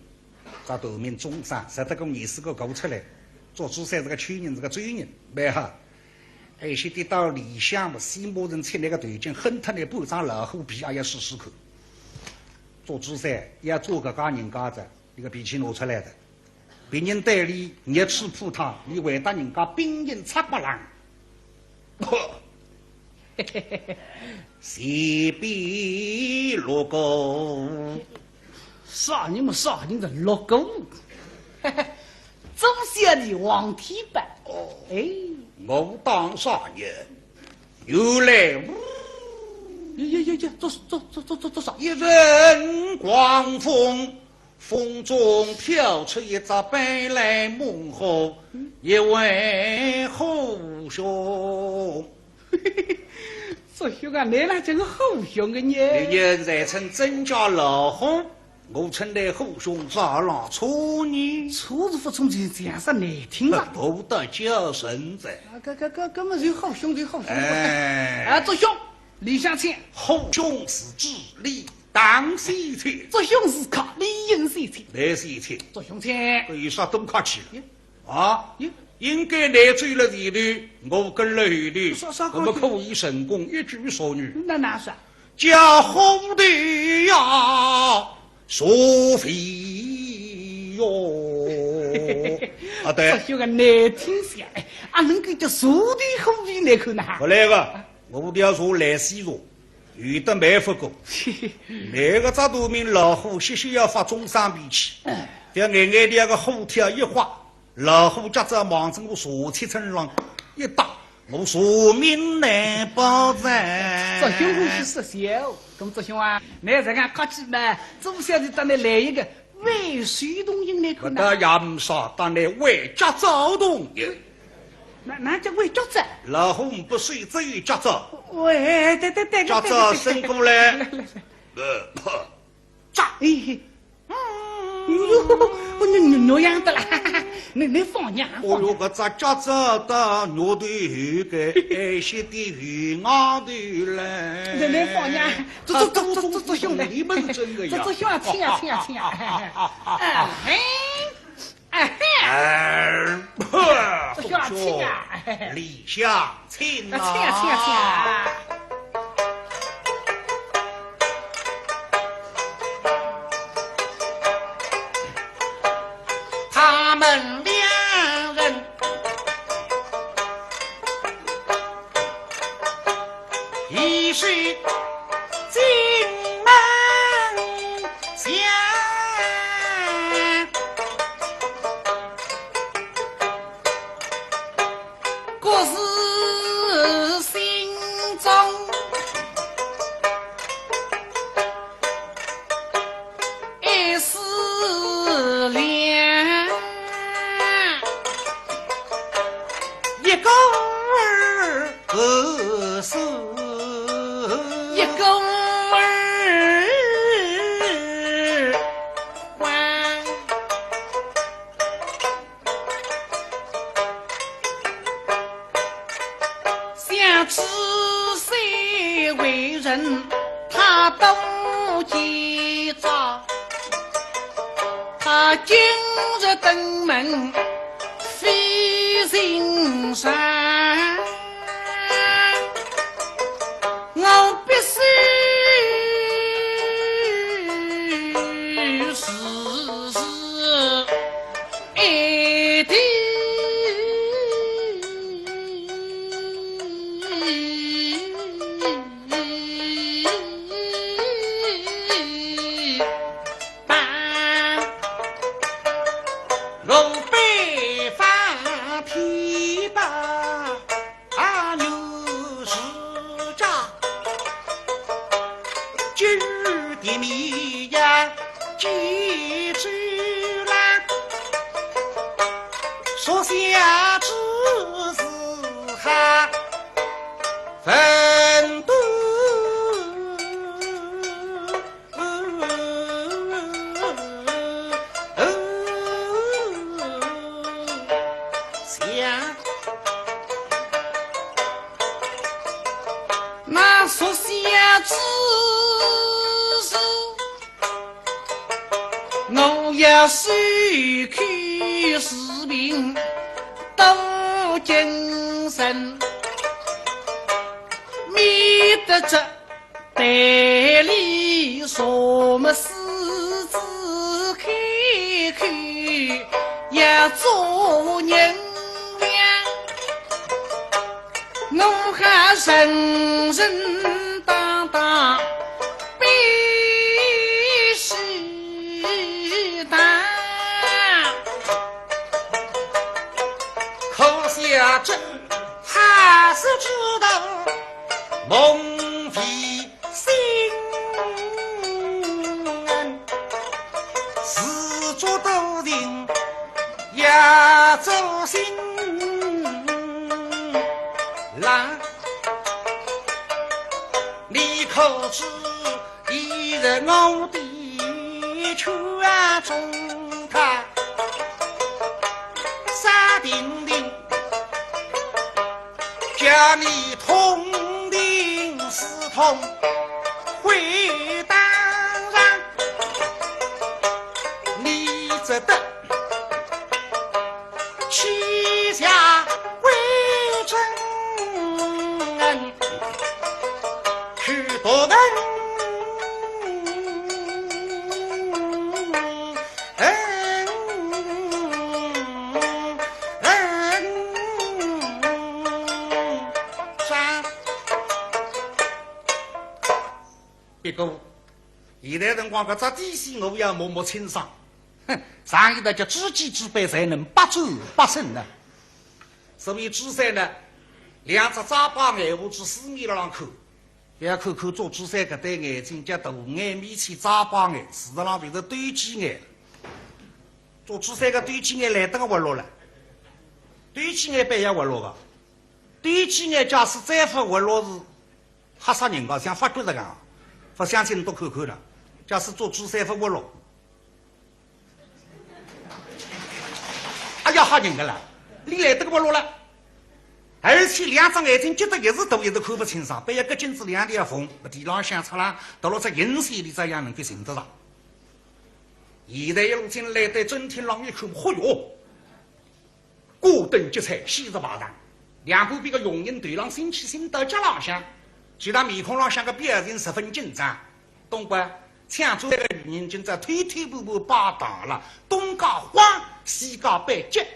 搿头名中山，实得个二十个搞出来，祝枝山是个秋人，是个周人，蛮好。而且得到里向么，司马人请来个头颈，恨脱那半张老虎皮，也要试试看。祝枝山要做搿家人家子，一个脾气拿出来的。别人对伊热气扑烫，伊回答人家兵营插骨浪。 随便路过。啥人么啥人的路过？祝兄的王天豹。哦。哎。我当啥人？原来，呀呀呀呀，做做做做做做啥？一阵狂风，风中飘出一只白来猛虎，一位虎兄。 祝兄啊，你哪叫个虎兄个呢？你现在称真叫老虎，我称你虎兄，啥浪错呢？错是勿错，就讲啥难听了。我得叫人哉。啊，搿搿搿搿么就虎兄就虎兄。哎。啊，祝兄，里向请。虎兄是主，里当先请。祝兄是客，里应先请。来先请。祝兄请。搿有啥多客气？ 啊，应该你走了前头，我跟了后头，啥啥我们可以成功一举所取。那那啥？叫虎头呀，蛇尾哟。啊，对。这有个难听些，哎，啊，能够叫蛇头虎尾来看呐？勿来个，我条蛇来死蛇，有的没法过。那个只大名老虎，歇歇要发中山脾气，覅眼眼里个虎跳一花， 老虎夹着望准我蛇脊身浪一搭，我蛇命难保哉。祝兄欢喜失笑，搿祝兄啊，你这样客气嘛，祝兄就当你来一个万岁同音来勿得看呐。也没啥，当你万家昭同音。那，那叫喂脚子。老虎不睡，只有脚子。喂，对，对，对，脚子对，对，对，伸过来。来，来，来。呃，啪。扎。哎，哎，哟，我，你，你，你样的啦，你，你放娘，哦哟，放娘。搿只脚子到肉头有个，哎，些的有外头来。你，你放娘，这，这，这，这，这，这凶的。你们是真的呀。这，这凶啊，亲啊，亲啊，亲啊。哎，哎，嘿。哎，这凶啊，亲啊。李相请啊。请啊，请啊，请啊。他们两人一时进门前，各自心中一思量，一个二，二思，一个二还。 想知谁为人，他多奸诈，他今日登门非寻常，我必须时时 一定办。我北方提拔 啊，女是家，今日的米呀，几只啦，说下之事哈，分担。 想，那说下之事，我要收口是民到京城，免得这 代理什么狮子开口要做人命，我还正正当当必须当。可笑这 他是知道蒙非心，自作多情也走心啦。你可知 一日我的劝中他，三定定叫你痛定思痛，悔当然，你只得 膝下跪承恩，去多问恩恩。不过，现在辰光搿只底细我也摸摸清爽。 哼，常言道叫知己知彼，才能百战百胜呢。所以朱三呢，两只眨巴眼珠子四面浪看，要看看祝枝山搿对眼睛叫大眼眯起眨巴眼，事实上就是斗鸡眼。祝枝山个斗鸡眼来得个活络了。对起眼板要活络个，对起眼假使再勿活络是吓煞人个，像发觉实梗，勿相信侬看看呢。假使做猪三勿活络，哎呀，吓人个啦，伊来得个活络了。而且两只眼睛结得一直大，一直看勿清爽，板要搿镜子两条缝，地浪向出来，到了只银线里，照样能够寻得着。现在一路进来，对正厅浪一看，嚯哟！ 挂灯结彩，喜事排堂，两旁边个佣人头浪新起新到脚浪向，虽然面孔浪向个表情十分紧张。东关抢出来个女人今朝推推步步拜堂了，东家慌，西家板结。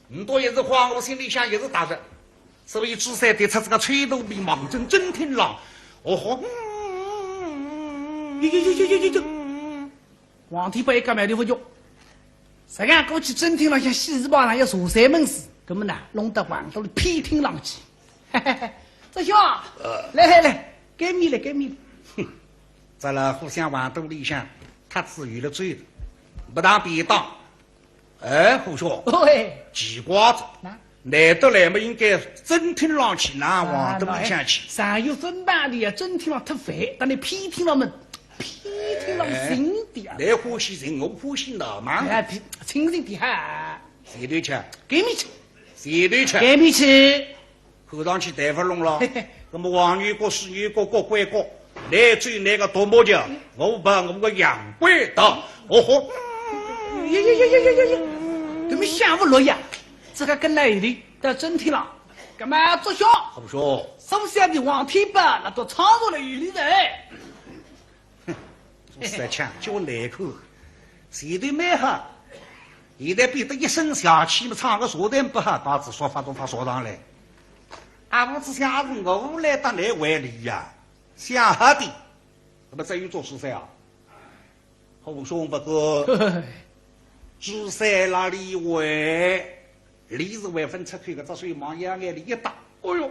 唔多一时慌，我心里向一时踏实。所以朱三的确是个吹头皮，望准正厅浪，哦吼，嗯，哟哟哟哟哟哟哟！ 皇帝拨伊讲蛮头勿足，实梗过去正厅浪向喜事排堂要坐三门四，搿么呢，弄到横肚里偏厅浪去。嘿嘿嘿，祝兄，来来来，该面来，该面来。哼，这老和尚横肚里向，他自有了罪的，不当便当。哎，和尚，喂，奇怪哉，难得来么应该正厅浪去，哪横肚里向去？常有分班的呀，正厅浪忒烦，但你偏厅浪么 偏厅浪寻点啊。哎，侬欢喜寻，我欢喜闹忙。哎，清静点哈。前头去。该面去。前头去。该面去。看上去谈勿拢了。嘿嘿。那么黄牛角、水牛角、各归各，侬走侬个独木桥，我跑我个洋鬼道。哦吼。呀呀呀呀呀呀呀！搿么想勿落呀，自家跟了后头到正厅浪，搿么祝兄，好说。苏三的黄天霸，那都唱出了有理人。 三枪叫我难看，前头蛮好，现在变得一身邪气嘛，唱个茶侪不好，把子说法都发说上来。啊，我只想还是我来搭侬为礼呀，想好的，那么再有做事噻啊？和尚不过，朱三哪里会？ 李是还朆出口，搿只手往腰眼里一搭，哎哟，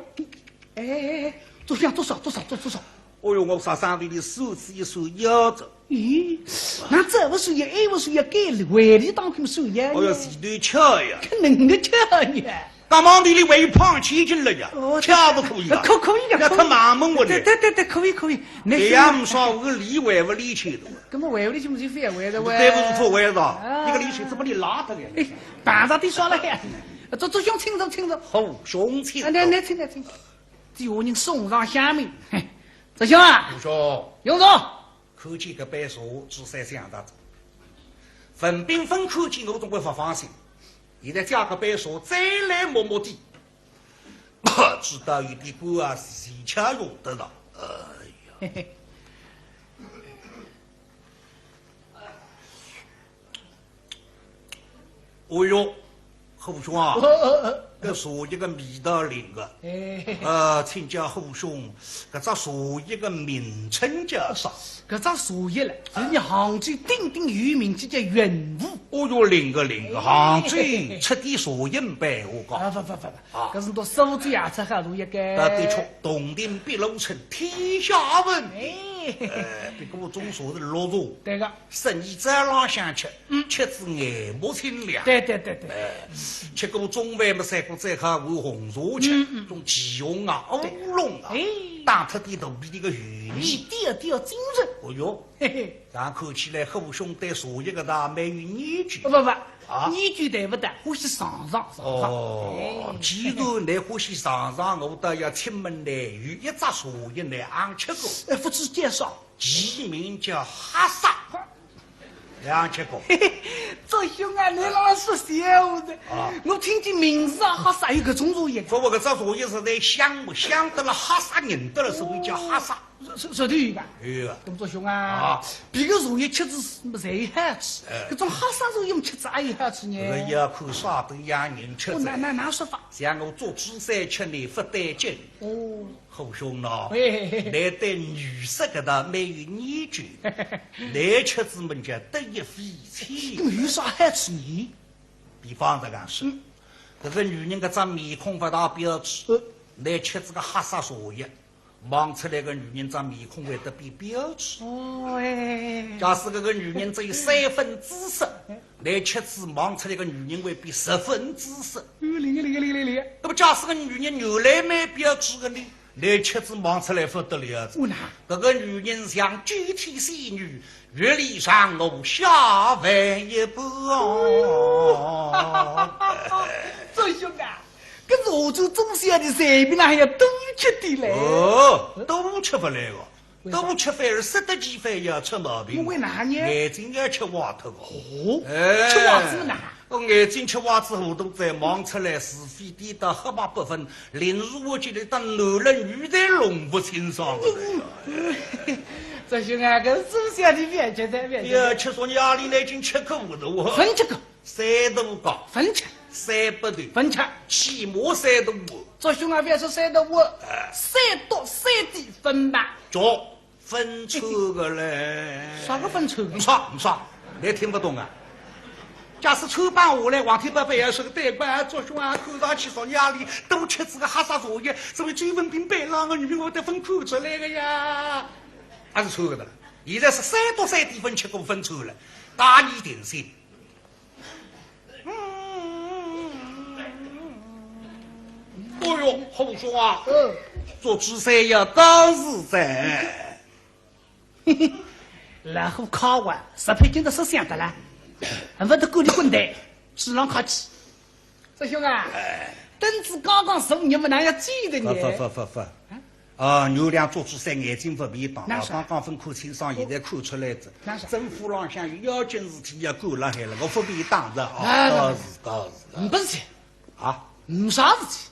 哎哎哎，祝兄，祝啥祝啥祝祝啥？哎哟，我啥生头里手指一酸腰子。咦，那这不是也，哎，不是也给回礼当中手呀？哎哟，是对巧呀。搿能个巧呢？刚忙头里还有碰巧进来呀，哦，巧不可以啊？可可以的，要他盲目我的。对对对对，可以可以。那是对呀，我说我个礼还不礼去的。搿么还不礼就没法回的喂。对不住，错回了，啊。一个礼去怎么你拉他的？哎， 碰着点啥了呀？祝祝兄请坐，请坐。和尚请坐。哎，来来，请来，请。这下人送上香茗。嘿，祝兄啊，和尚。用茶。看见搿杯茶，朱三想着，文宾朆看见我总归勿放心。现在借搿杯茶，再来摸摸底，知道有点官啊，是前巧用得着。哎呀。嘿嘿。 哦哟，和尚啊，哦哦哦。搿茶叶个味道灵个。哎。呃，请教和尚，搿只茶叶个名称叫啥？搿只茶叶了，是你杭州鼎鼎有名，就叫云雾。哦哟，灵个灵个，杭州出点茶叶办我讲。啊，勿勿勿勿，啊。搿是到苏州也出好茶叶个。啊，的确，洞庭碧螺春，天下闻名。哎。哎，不过种茶是落茶。对个。 生意早浪向吃，嗯。吃仔眼目清亮。对对对对。哎，吃过中饭么，三过再好换红茶吃，嗯嗯。种奇红啊、乌龙啊，对。哎。打脱点肚皮里个油腻。一点点精神。哦哟，嘿嘿。这样看起来，和尚对茶叶搿搭蛮有研究。不不不，啊？研究谈勿得，欢喜尝尝尝尝。哦，哎。既然侬欢喜尝尝，我倒要请问侬有一只茶叶侬阿吃过？哎，勿知叫啥。 其名叫黑砂。两吃过。嘿嘿，祝兄啊，侬老是笑的。啊。我听见名字啊，黑砂有搿种茶叶。说我搿只茶叶是在香，香得了，黑砂认得了，所以叫黑砂。舌，舌头有吧？有啊。董祝兄啊，啊。别个茶叶吃仔是没啥好处，哎。搿种黑砂茶叶吃仔也有好处呢。搿个要看啥个样人吃哦，哪，哪，哪说法？像我做猪三吃呢，勿带劲。哦。 和尚喏，嘿嘿嘿。侬对女色搿搭蛮有研究，侬吃仔么叫得一飞千里。有啥好处呢？比方这样说，嗯。搿个女人搿张面孔勿大标致，嗯。侬吃仔个黑砂茶叶，望出来个女人张面孔会得变标致。哦，哎。假使搿个女人只有三分姿色，侬吃仔望出来个女人会变十分姿色。嗯。灵个灵个灵个灵个灵个。那么假使个女人原来蛮标致个呢，倷吃仔望出来勿得了哉。为哪？搿个女人像九天仙女，月里上我下凡一般哦。祝兄啊，搿是我做祖先的随便哪哼要多吃点嘞。哦，多吃勿来哦。 为啥？多吃反而适得其反呀，出毛病。为哪呢？眼睛要吃坏脱个。哦，哎，吃坏仔哪？哦，眼睛吃坏仔糊涂哉，望出来是非颠倒黑白不分，临时我觉得当男人女人弄勿清爽个呀。祝兄啊，搿是小的覅吃哉，覅吃哉。覅吃，说你夜里已经吃过糊涂哦。勿吃个。 三度高，勿吃。三百度，勿吃。起码三度五。祝兄啊，覅说三度五，哎。三度三点勿满。叫勿穿个嘞。啥个勿穿个？没啥，没啥，倷听勿懂啊。假使穿帮下来，皇天不白要是个对官，祝兄啊，看上去说夜里多吃仔个黑色茶叶，所以周文宾背浪个女人我侪勿看出来个呀。还是穿个的。现在是三度三点勿吃个勿穿了，大义定心。 哎哟，虎兄啊，嗯。祝枝山要当时在。老虎开玩，十八斤的色相得了，还勿得过你滚蛋，市浪客气。祝兄啊，哎。等仔刚刚十五日么，哪要记得呢？勿，勿，勿，勿，勿。啊？ 啊，原谅祝枝山眼睛勿便当，哪是？刚刚勿看清爽，现在看出来哉。哪是？政府浪向有要紧事体要赶辣海了，我勿便当哉啊。哎，倒是，倒是。没事体。啊？没啥事体。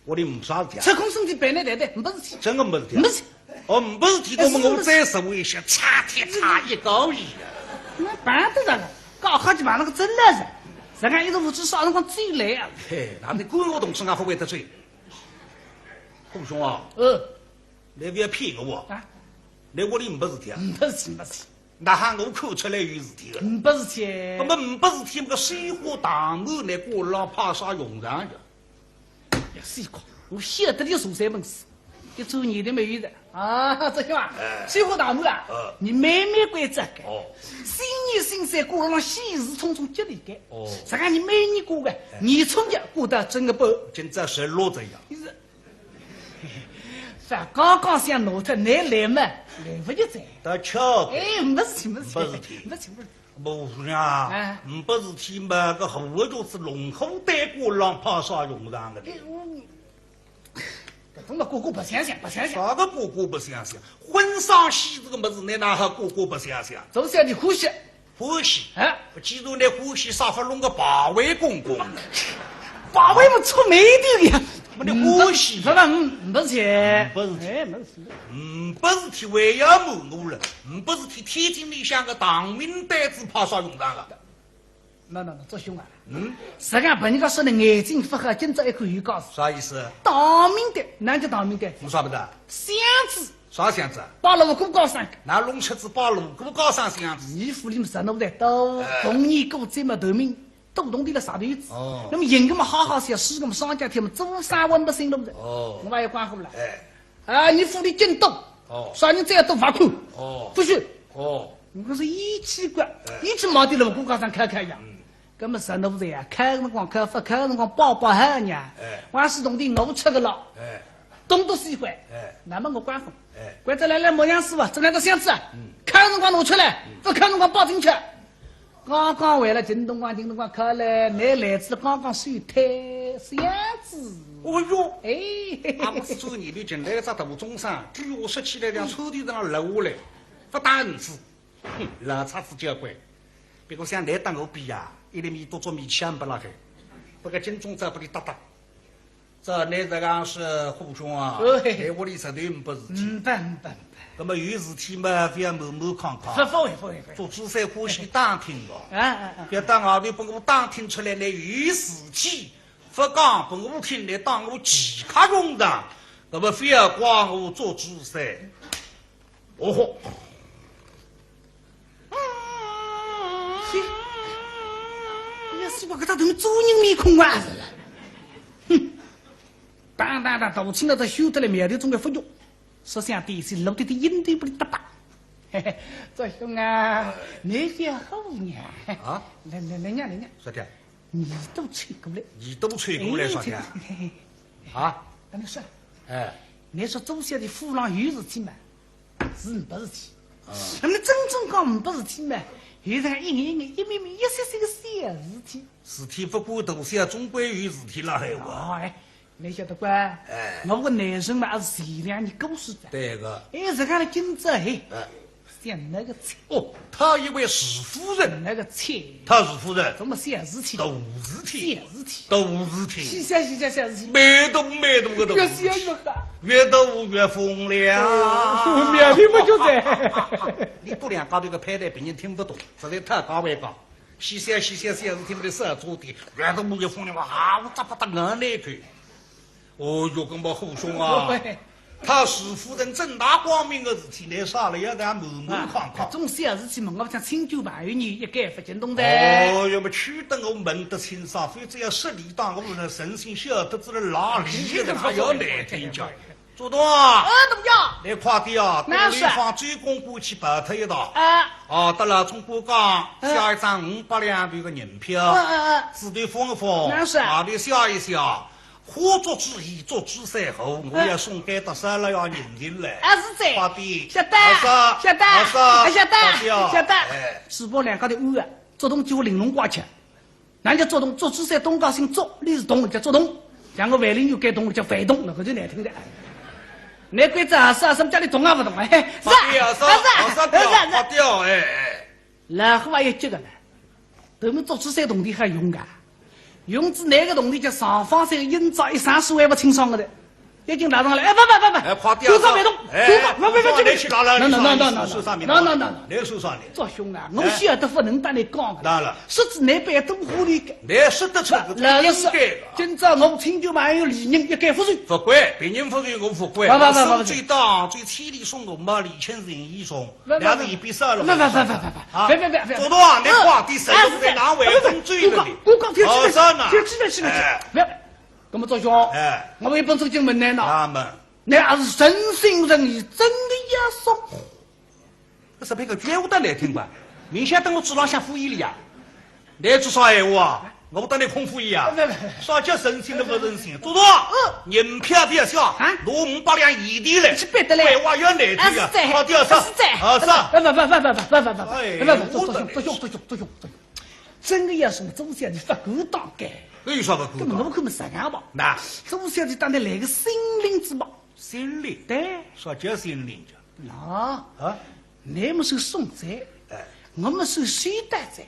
屋里没啥事体啊？出空身体办了谈谈，没事体。真个没事体啊？没事体。哦，没事体，哎，那么我再说一声，是，差天差一高一啊。那办得着个，搞好几把那个真的是，人家一直勿知啥辰光追来啊。嘿，那你管我动手啊，勿会得罪。 虎兄啊，嗯。倷覅骗我哦。啊？倷屋里没事体啊？没事体，没事体。哪哼我看出来有事体个？没事体。那么没事体，那个水火当头，倷过浪派啥用场呀？也是一个，我晓得你是啥本事，一转眼都没有的。啊，祝兄啊，哎。水火当头啊，嗯。你每每关照个。哦。新年新岁过浪喜事匆匆接连个。哦。实梗你每年过个，哎。年初一过得真个不。今朝十六这样。你是 是啊，刚刚想拿脱，倷来嘛，来勿及哉。搭巧个。哎，没事体，没事体，没事体。没事体，没事体。武松啊，哎。没事体嘛，搿猴子弄虎胆过浪派啥用场个嘞？哎，我，搿种个过过白相相，白相相。啥个过过白相相？婚丧喜事个物事，倷哪哼过过白相相？就是要你欢喜。 欢喜。哎。既然倷欢喜，啥勿弄个八位公公呢？八位么出名的呀。么倷欢喜。勿，勿，没事体。没事体。哎，没事体。没事体还要瞒我了，没事体天井里向个唐明台子派啥用场个？那，那，那，祝兄啊。嗯？实梗拨人家说倷眼睛勿好，今朝一看有介事。啥意思？唐明台，哪叫唐明台？没啥勿得。箱子。 啥箱子啊？摆锣鼓高声。拿弄出仔摆锣鼓高声箱子。倷屋里么啥弄得到，哎。逢年过节么头名，都懂得了啥头子。哦。那么人个么好好些，书个么商家天么做三万不行了不得。哦。我还要关乎了。哎。啊，倷屋里进度，哦。啥人再都勿看，哦。勿许。哦。我说一奇怪，哎。一直忙得锣鼓高声开开呀。嗯。 搿么十六岁啊，开辰光开，勿开辰光包包好呢。哎。我也是懂得我吃个了，哎。懂得喜欢。哎。那么我关乎。哎。关照来来，模样师傅，正来个箱子啊，嗯。开辰光拿出来，嗯。勿开辰光包进去。刚刚回来，近辰光，近辰光开来，拿篮子刚刚收脱，箱子。哦哟，哎。啊，我是做年头进来个只大中生，对我说起来像抽屉上落下来，勿打眼珠。 哼，老贼子交关。不过像倷搭我比呀，一粒米多做米香不拉黑。不过今朝早拨倷搭搭。照倷实梗说，虎兄啊，哎。倷屋里实头没事体。嗯，没，没，没。那么有事体嘛，覅瞒瞒看看。勿，勿会，勿会，勿会。做仔三欢喜打听个。哎，哎，哎。覅到外头拨我打听出来，倷有事体，勿讲拨我听，倷当我奇葩用场，那么覅怪我做仔三。 哦豁。嘿，哎呀，是吧？搿只头做人面孔啊！哼，当当当，大清早头休得来苗头总归勿足，说想点心，落点点印头拨倷搭搭。嘿嘿，祝兄啊，倷覅火呀。啊？来来来，让让让。啥体？耳朵凑过来。耳朵凑过来啥体啊？哎，对，对，对，啊？跟你说，哎。你说周小姐府浪有事体嘛，是没事体。啊。那么真正讲没事体嘛，有人一眼一眼、一眯眯、一些些个小事体。事体不过大小，总归有事体了，还有啊。哎，你晓得吧？哎。我个男人嘛，还是前两年过世的。对个。哎，这个今朝嘿，哎。 想那个菜。哦，她一位徐夫人。那个菜。她徐夫人。什么小事体？大事体。小事体。大事体。是小，是小，小事体。蛮大蛮大个大事体。越小越好。越大越风凉。哦，苗头不就在。你多两家头个拍台别人听不懂，实在太高外讲。是小，是小，小事体，没得事做的，越大越风凉，啊，我咋不得俺那口。 哦哟，搿么虎兄啊，喂。她徐夫人正大光明个事体，倷啥了要搭门门框框。啊，搿种小事体嘛，我讲亲眷朋友呢，一概勿惊动的。哦哟，要么去得我问得清爽，否则要失礼当我呢，诚心晓得仔了哪里个，哪有难听讲。祖宗啊，呃，怎么样？倷快点啊，哪是？到里方周公馆去拜他一道。啊。啊，到了中国讲，嗯。写一张五百两头个银票，嗯，嗯，嗯。纸头封一封，哪是？外头写一写， 花烛之夜，烛之三候，我要送给大嫂了要认定了。啊，是这。快点。晓得，阿嫂，晓得，阿嫂，啊，晓得，快点啊。晓得。哎。师傅两家头问啊，竹筒就玲珑挂起，人家竹筒，竹枝山东家姓竹，俚是筒，叫竹筒。像我万灵又改筒，叫万筒，那个就难听的。难怪这阿嫂，阿嫂家里筒也不筒，哎，是啊，快点，阿嫂，阿嫂，阿嫂，阿嫂，阿嫂，快点，哎，哎。 老虎也有急个了，头么竹枝山铜钿还用个，用仔那个铜钿叫上方山印章一三十万不清爽个的，已经拿上来，哎，不不不不，哎，快点啊，多少万铜，哎，多少，不不不，不不，你去拿了，那那那那那，你算啥名堂？那那那那，你算啥呢？做兄啊，我晓得不能搭你讲个，当然了，说是那边东湖里个，你说得出个，老实说，应该个。今朝我请求嘛有利人一概不收，不管，别人不收我不管，不不不不不，我送最大，最千里送我嘛，礼轻情意重。 不不不，两个一比三了，不不不不不不，啊，别别别别，做到啊，你话第三个在哪位？哎，是这样，不不不，公主的你，我讲，我讲，听起来，好，算了，听起来，听起来，哎，不要，那么做兄，哎，我们一本正经问你呢，那么，你还是诚心诚意，真的要送？这是别个觉悟得来听吧，明显等我嘴浪向敷衍了呀。 你做啥闲话啊？我当你空腹一样。不不不，啥叫诚心都不诚心？做到，嗯，银票不要下，啊？拿五百两现钿来，是别的嘞。闲话要来听呀，啊，是这，快点啊，是这，啊，是啊。不不不不不不不不不，哎，不不不，做做兄，我的嘞。做兄，做兄，做兄，做兄，真的要送周小姐不敢当该。那有啥不敢当？那么我可没啥讲吧？那周小姐当然来个心灵之宝。心灵？对。啥叫心灵讲？ 喏，啊？你们是送子，哎，我们是收得子，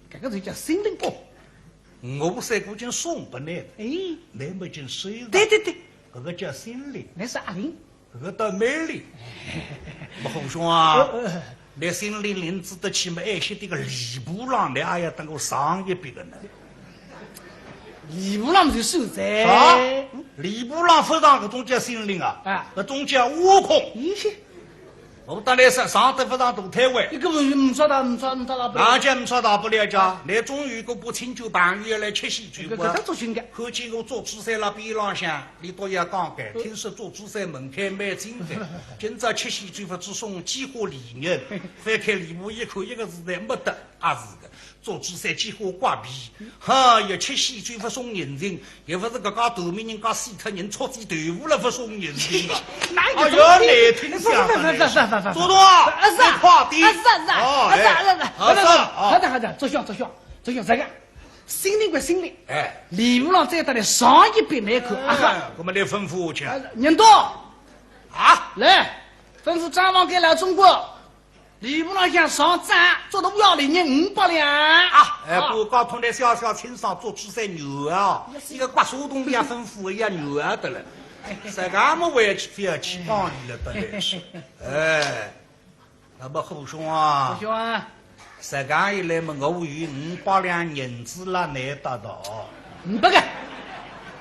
这个就叫心灵。哦，我三个人送不来的，哎，你们就收了。对对对，这个叫心灵。那是阿灵，这个叫美丽。没好说啊，呃呃，你心灵灵子得起么，爱惜这个礼部郎，你还要等我上一笔个呢。 礼部郎是收子。啥？礼部郎勿上搿种叫心灵啊？啊。搿种叫挖空。咦，我当然上上得勿上大太位。一个勿勿说大勿说大勿了。哪叫勿说大勿了家？你终于搿部请求朋友来吃喜酒吧。搿搿搿做心个。看见我做主山辣边浪向，你倒要讲个，听说做主山门槛蛮紧个，今朝吃喜酒勿只送几化利人，翻开礼部一看，一个字侪没得，也是个。 做主山几化怪皮，哈，要吃喜酒勿送人情，又勿是搿家头面人家死脱人，戳仔豆腐了勿送人情啊！哪有搿种哎呀，难听死啊！勿勿勿勿勿勿勿，做到啊，啊，是啊，你快点，啊，是啊，是啊，哦，啊，是啊，哎，是啊，好，是啊，好的，好的，做兄，做兄，做兄，这个，心灵归心灵，哎，礼部郎再搭你上一笔难看，啊哈，哎，我们来吩咐下去。啊，人到，啊，来，吩咐账房间来中国。 礼部郎向上涨，做东要利人五百两。啊，哎，啊，不过通得小小清爽，做主山牛啊，一个刮手动也吩咐一样牛啊得了。实梗么回去勿要去讲伊了得了。哎，那么虎兄啊，虎兄啊，实梗一来么，我有五百两银子了，难得到。五百个。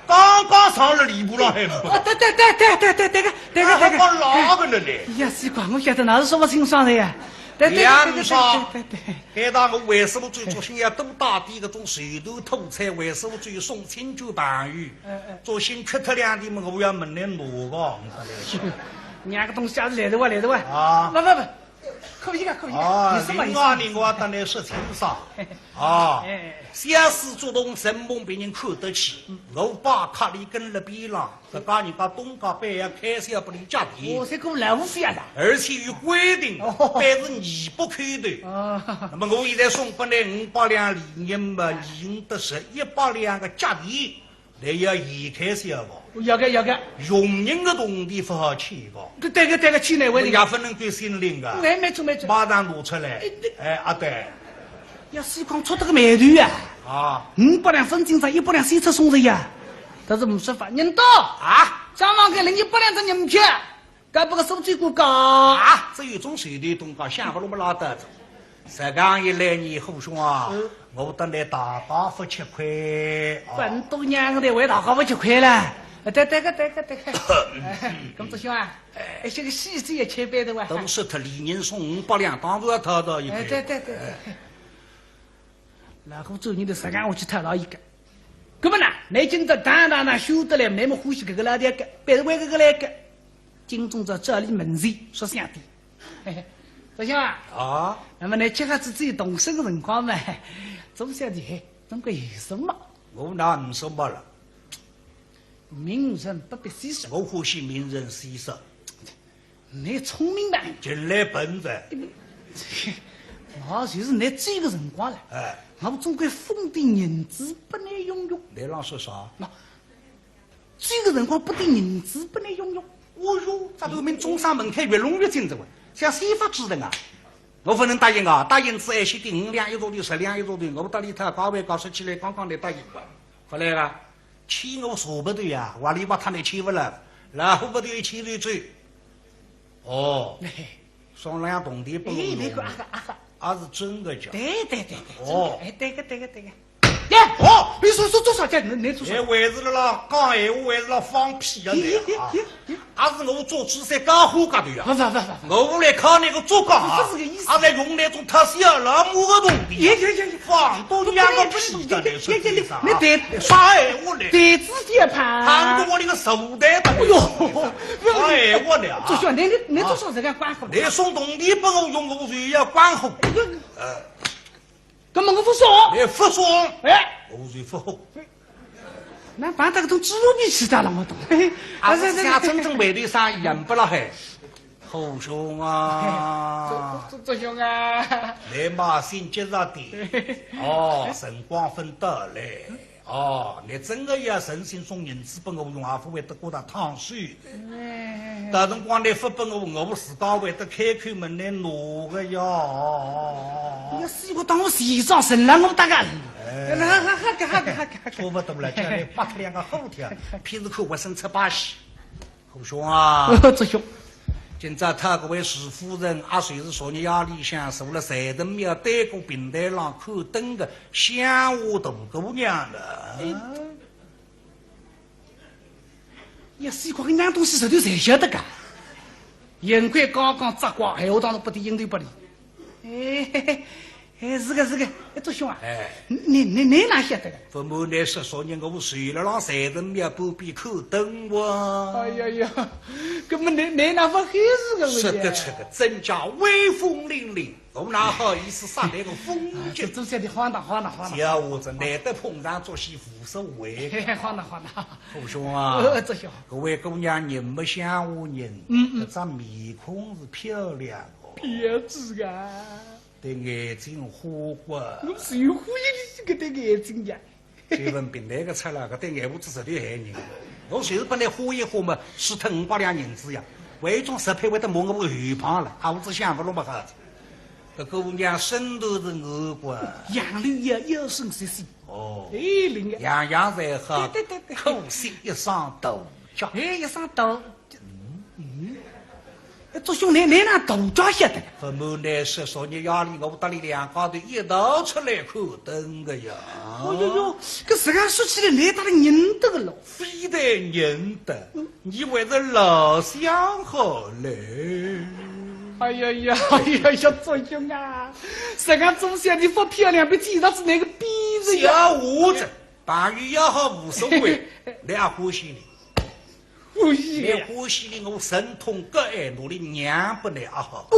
刚刚上了礼部郎还五百个。啊，对对对对对对对个，对个对个。还讲哪个呢你？哎呀，西瓜，我晓得哪是说勿清爽的呀。 对对对对对对对对。该当我为啥体作兴要多带点搿种寿桃、土菜，为啥体送亲眷朋友？嗯嗯。作兴缺脱两钿么，我要问倷拿个。娘个东西还是来得哇，来得哇。啊。勿勿勿，可以啊，可以啊。啊，你什么意思？另外，另外，当然说清爽。啊，哎，哎，哎。小事做东，承蒙别人看得起，嗯。我把客里跟了边浪，搿家人家东家板要开销拨俚借钿。哦，这个老虎费啊啦。而且有规定，哦。板是二百块头。啊。那么我现在送拨俚五百两利银嘛，利用得着一百两个借钿。 那要移开些吧？要个，要个。穷人的铜钿勿好欠个。对个，对个，欠哪位的？也勿能够心领个。哎，没错，没错。马上拿出来。哎，对。哎，啊，对。要是讲出这个霉头呀，啊。五百两分进账，一百两先出送的呀。但是没说法，人到啊，账房间领一百两的银票。 该不个收据过高。啊，这有种事体东家，想勿落么拉倒着。实梗一来呢，虎兄啊，嗯。我搭倷大家勿吃亏啊。朆多娘个，为大家勿吃亏了。哎，对，对个，对个，对个。哎，搿么祝兄啊，哎，这个喜酒也吃杯的哇。都说脱，利人送五百两，当然要讨到一杯。哎，对，对，对，对。哎。 老虎做人的，实梗我去讨到一个。搿么呢，倷今朝当当当修得来，倷么欢喜搿个老头个，别是为搿个来个。今朝照照俚门前说相点。嘿嘿，祝兄啊。啊？那么倷吃客之最动身的辰光嘛，总想着，嘿，总归有什么？我哪没什么了？ 明人不必细说。我欢喜明人细说。倷聪明的。近来笨哉。那就是倷醉个辰光了。哎。我总归分点银子拨倷用用。倷浪说啥？那，醉个辰光拨点银子拨倷用用。哦哟，这头门中上门开越弄越紧哉哇，像啥法子的啊？我勿能答应啊，答应仔还是得五两一祎头，十两一祎头，我搭俚讨，价位讲说起来，刚刚倷答应过，勿来个。 欠我舍不得呀，话里话他倷欠勿了，老虎勿得一欠就走。哦，嘿嘿。送两铜钿拨我用，哎，那个啊哈啊哈。啊是真的假的？对对对对，哦。真的，哎，对个对个对个。耶，哦，你说说做啥介？倷倷做啥？哎，还是辣辣讲闲话，还是辣放屁啊，倷啊？耶耶耶耶。 阿是我做仔三家伙家头呀？勿勿勿勿勿。我来靠倷个做家啊？勿是搿意思。阿来用倷种太小老母个铜钿啊？耶耶耶耶。放东洋个屁的，倷说啥？啥闲话呢？台子底盘。handle我那个手袋的。哎哟，啥闲话呢啊？祝兄，倷倷倷做啥搿个家伙？倷送铜钿拨我用，我就要还货。哎哟。呃。 搿么我勿送。倷勿送，哎，我就勿送。那把这个都猪肉皮吃掉了，我懂。啊，是是是，像真正外头生意也勿辣海。虎兄啊，祝祝祝兄啊，倷嘛心急着点。哦，辰光朆到嘞。 哦，倷真个要诚心送银子拨我用，也勿会得觉得烫手的。哎。到辰光倷勿拨我，我自家会得开口问倷拿个呀。倷死我当我是一张神了，我大概。哎。那好好好个好个好个好个。差勿多了，叫倷拔脱两个虎条，譬如看我生出把戏。 虎兄啊，祝兄，今朝讨搿位徐夫人，也就是昨日夜里向坐辣财神庙对过平台浪看灯的乡下大姑娘了。哎，呀，死快个娘东西，实头侪晓得个。幸亏刚刚责怪，闲话当中拨点应头拨俚。哎，嘿嘿， 哎，是个是个，哎，祝兄啊，哎。倷倷倷哪晓得个？勿瞒倷说，昨日我是辣浪财神庙旁边看灯哇。哎呀呀，搿么倷倷哪勿黑是个？说得出个，真叫威风凛凛，我哪好意思杀倷个风景？啊，这这下你慌了慌了慌了。小伙子，难得碰上，作戏无所谓。嘿嘿，慌了慌了。虎兄啊，呃，祝兄，搿位姑娘人么像我人，嗯嗯，搿张面孔是漂亮个。标致啊。 对眼睛花骨。我最欢喜搿对眼睛呀。就问平台个出来，搿对眼珠子实头害人。我就是拨倷花一花嘛，输脱五百两银子呀。万一种实配会得骂我个后胖了，啊，我只想勿落么好。搿姑娘身段是雅观。杨柳腰腰身细细。哦。哎，灵个。样样侪好，对对对对。可惜一双大脚。哎，一双大 嗯，嗯。哎，祝兄，倷倷哪大脚晓得？勿瞒倷说，昨日夜里我搭俚两家头一道出来看灯个呀。哦哟哟，搿实梗说起来，倷搭俚认得个咯？非但认得，嗯。你还是老相好嘞。哎呀呀，哎呀呀，祝兄啊，实梗总想你勿漂亮，别见到是哪个逼人呀。小伙子，朋友也好无所谓，倷也欢喜俚。 欢喜个呀。倷欢喜俚，我忍痛割爱，拿俚让拨倷阿好。哦，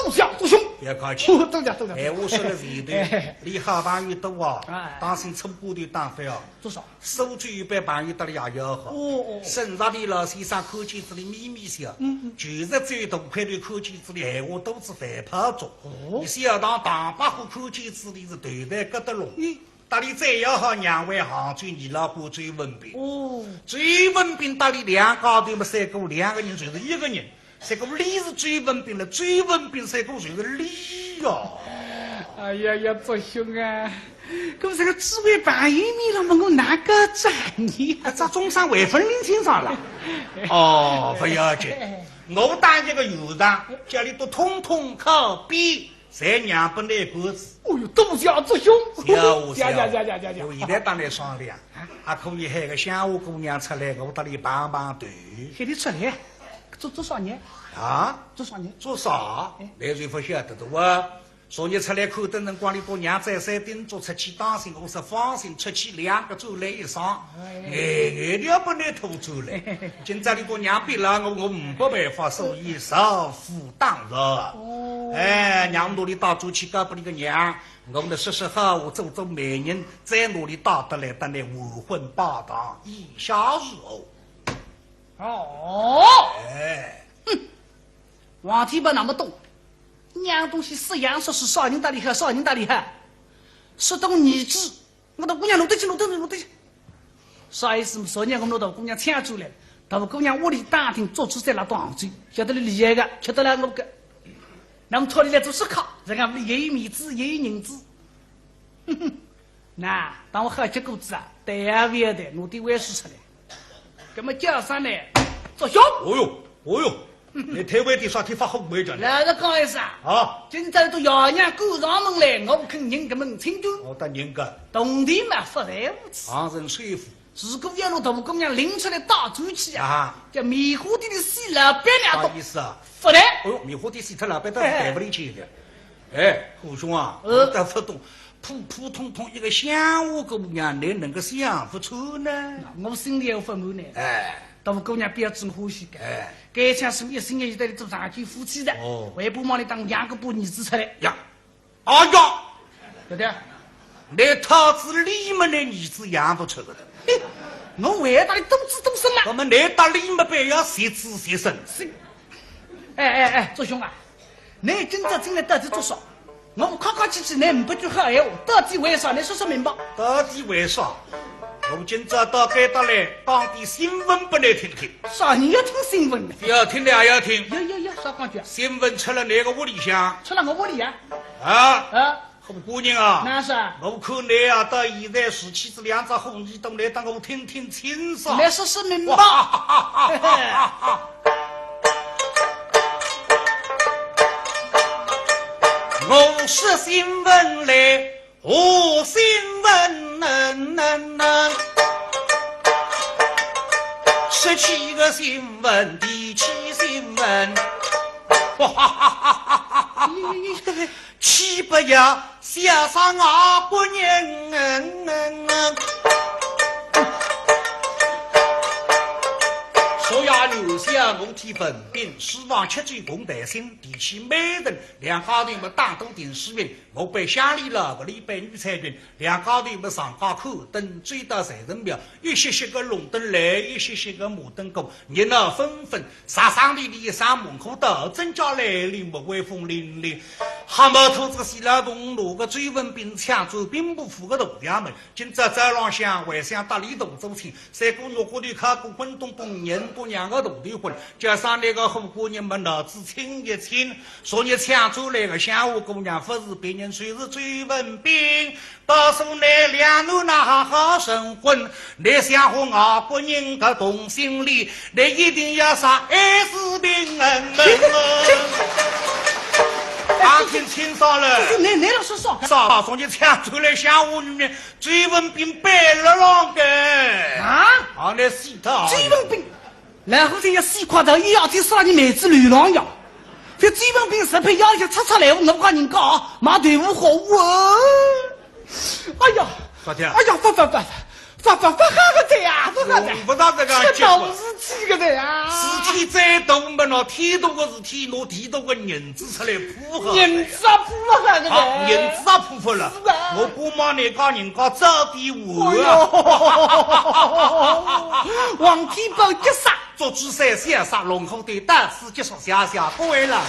多谢祝兄。不要客气。多谢，多谢。闲话说了前头，哎。俚好朋友多啊，哎。当心错过头打翻啊。做啥？苏州有班朋友搭俚也要好。哦，哦。沈石田老先生看见仔俚咪咪笑，嗯，嗯。就是最大块头看见仔俚闲话肚子饭泡粥。哦。你小堂唐伯虎看见仔俚是头戴葛德龙。嗯。搭俚最要好，让位杭州二老倌周文宾。哦。周文宾搭俚两家头么，赛过两个人就是一个人。 赛过俚是周文宾了，周文宾赛过就是俚呀。哎呀呀，祝兄啊，搿么这个知会朋友面了嘛，我哪个转你啊？搿只终身未婚人清爽了。哦，不要紧，我打一个圆场，叫俚笃统统靠边，侪让拨倷管仔。哦哟，多谢祝兄。谢谢，谢谢，谢谢，谢谢。我现在搭倷商量，啊，可以喊个乡下姑娘出来，我搭俚碰碰头。喊俚出来？ 做，做啥呢？啊？做啥呢？做啥？哎。倷就勿晓得的哇。昨日出来看灯辰光，俚笃娘再三叮嘱，出去当心，我说放心，出去两个转来一双，哎。眼眼就要拨倷拖转来。今朝俚笃娘逼牢我，我没办法，所以少妇当入。哦。哎，让我拿俚带转去交拨俚个娘，我呢说说好，我做做媒人，再拿俚带得来，搭倷完婚拜堂，意下如何？ 哦。哎。哼，王天豹那么懂，娘东西是样说是啥人搭俚好，啥人搭俚好，说到儿子，我大姑娘弄得去，弄得去，弄得去。啥意思？昨日我拿大姑娘抢出来，大姑娘屋里打听，做出三辣当子，晓得俚厉害个，吃得了我个，那么托俚来做说客，人家屋里也有面子，也有银子。 哼哼，那当我好吃果子啊，对也勿要对，拿点碗筷出来。搿么叫上来，祝兄。哦哟，哦哟，倷推碗碟啥体发火为着呢？老实讲一声啊，啊。今朝到爷娘赶上门来，我肯认搿门亲眷。我搭认个。铜钿嘛，勿在乎此。旁人说服。 如果要拿大姑娘领出来带转去啊，啊。叫棉花店的死老板娘懂。啥意思啊？勿来。哦哟，棉花店死脱老板娘倒是对勿起去的。哎，虎兄啊，呃。我倒勿懂，普普通通一个乡下姑娘，倷哪哼想勿出呢？我心里有勿满呢。哎。大姑娘标致欢喜个。哎。该像是一心一意搭俚做长久夫妻的，哦。还不望俚当养个把儿子出来。呀， 哎呀，对不对？倷讨仔俚么，倷儿子养勿出个。嘿，我为搭俚多子多孙了。那么倷搭俚么，必要惜子惜孙。是。哎，哎，哎，祝兄啊，倷今朝进来到底做啥？我客客气气，倷呒不句好闲话，到底为啥？倷说说明白。到底为啥？ 我今朝到该搭来，讲点新闻拨倷听听。啥人要听新闻呢？覅听倷也要听。要，要，要，啥讲究啊？新闻出了倷个屋里向。出了我屋里啊？啊？啊？好官人啊，哪是啊？我看倷啊，到现在竖起仔两只虎耳朵来搭我听听清爽。倷说说明白。我说新闻来， 何新闻？十七个新闻，第七新闻。岂不要笑煞外国人？昨夜元宵，我替文宾书房吃酒共谈心，提起媒人，两家头么打赌定输赢， 我扮乡里老，俚扮女裁军，两家头么上街看灯，追到财神庙，一歇歇个龙灯来，一歇歇个马灯过，热闹纷纷，杀杀哩哩一上门口到，真叫来临么威风凛凛。黑毛头子个死老头，拿个周文宾抢走兵部府个大衙门，今朝早浪向还想搭俚大做亲， 三个月过头，敲鼓滚咚咚，人都让个大头昏，加上那个虎官人么脑子清一清，昨日抢出来个乡下姑娘，不是别人，就是周文宾。告诉你两路那好好生混，你想和外国人个同心理，你一定要杀爱是平衡门。啊，听清爽了。这是你，你老是说啥？啥？昨日抢出来乡下女人， 周文宾摆了浪个。啊？啊，那死脱啊！周文宾，老虎精要死快脱，一夜天杀你妹子流浪呀！这周文宾实配要一下擦擦来，我讲人家啊，买豆腐好啊！哎呀，啥体啊？哎呀，勿勿勿，勿勿勿好个哉呀，勿好哉。勿大这个结果。这个闹事体个哉呀。事体再大，没拿天大个事体，拿地大个银子出来铺好。银子啊，铺勿好个啊，哉。银子也铺勿了。是啊我不瞒你讲，人家早点哎完啊。哟，皇天保急煞，祝枝山小煞，龙虎队大师结束，谢谢各位老师。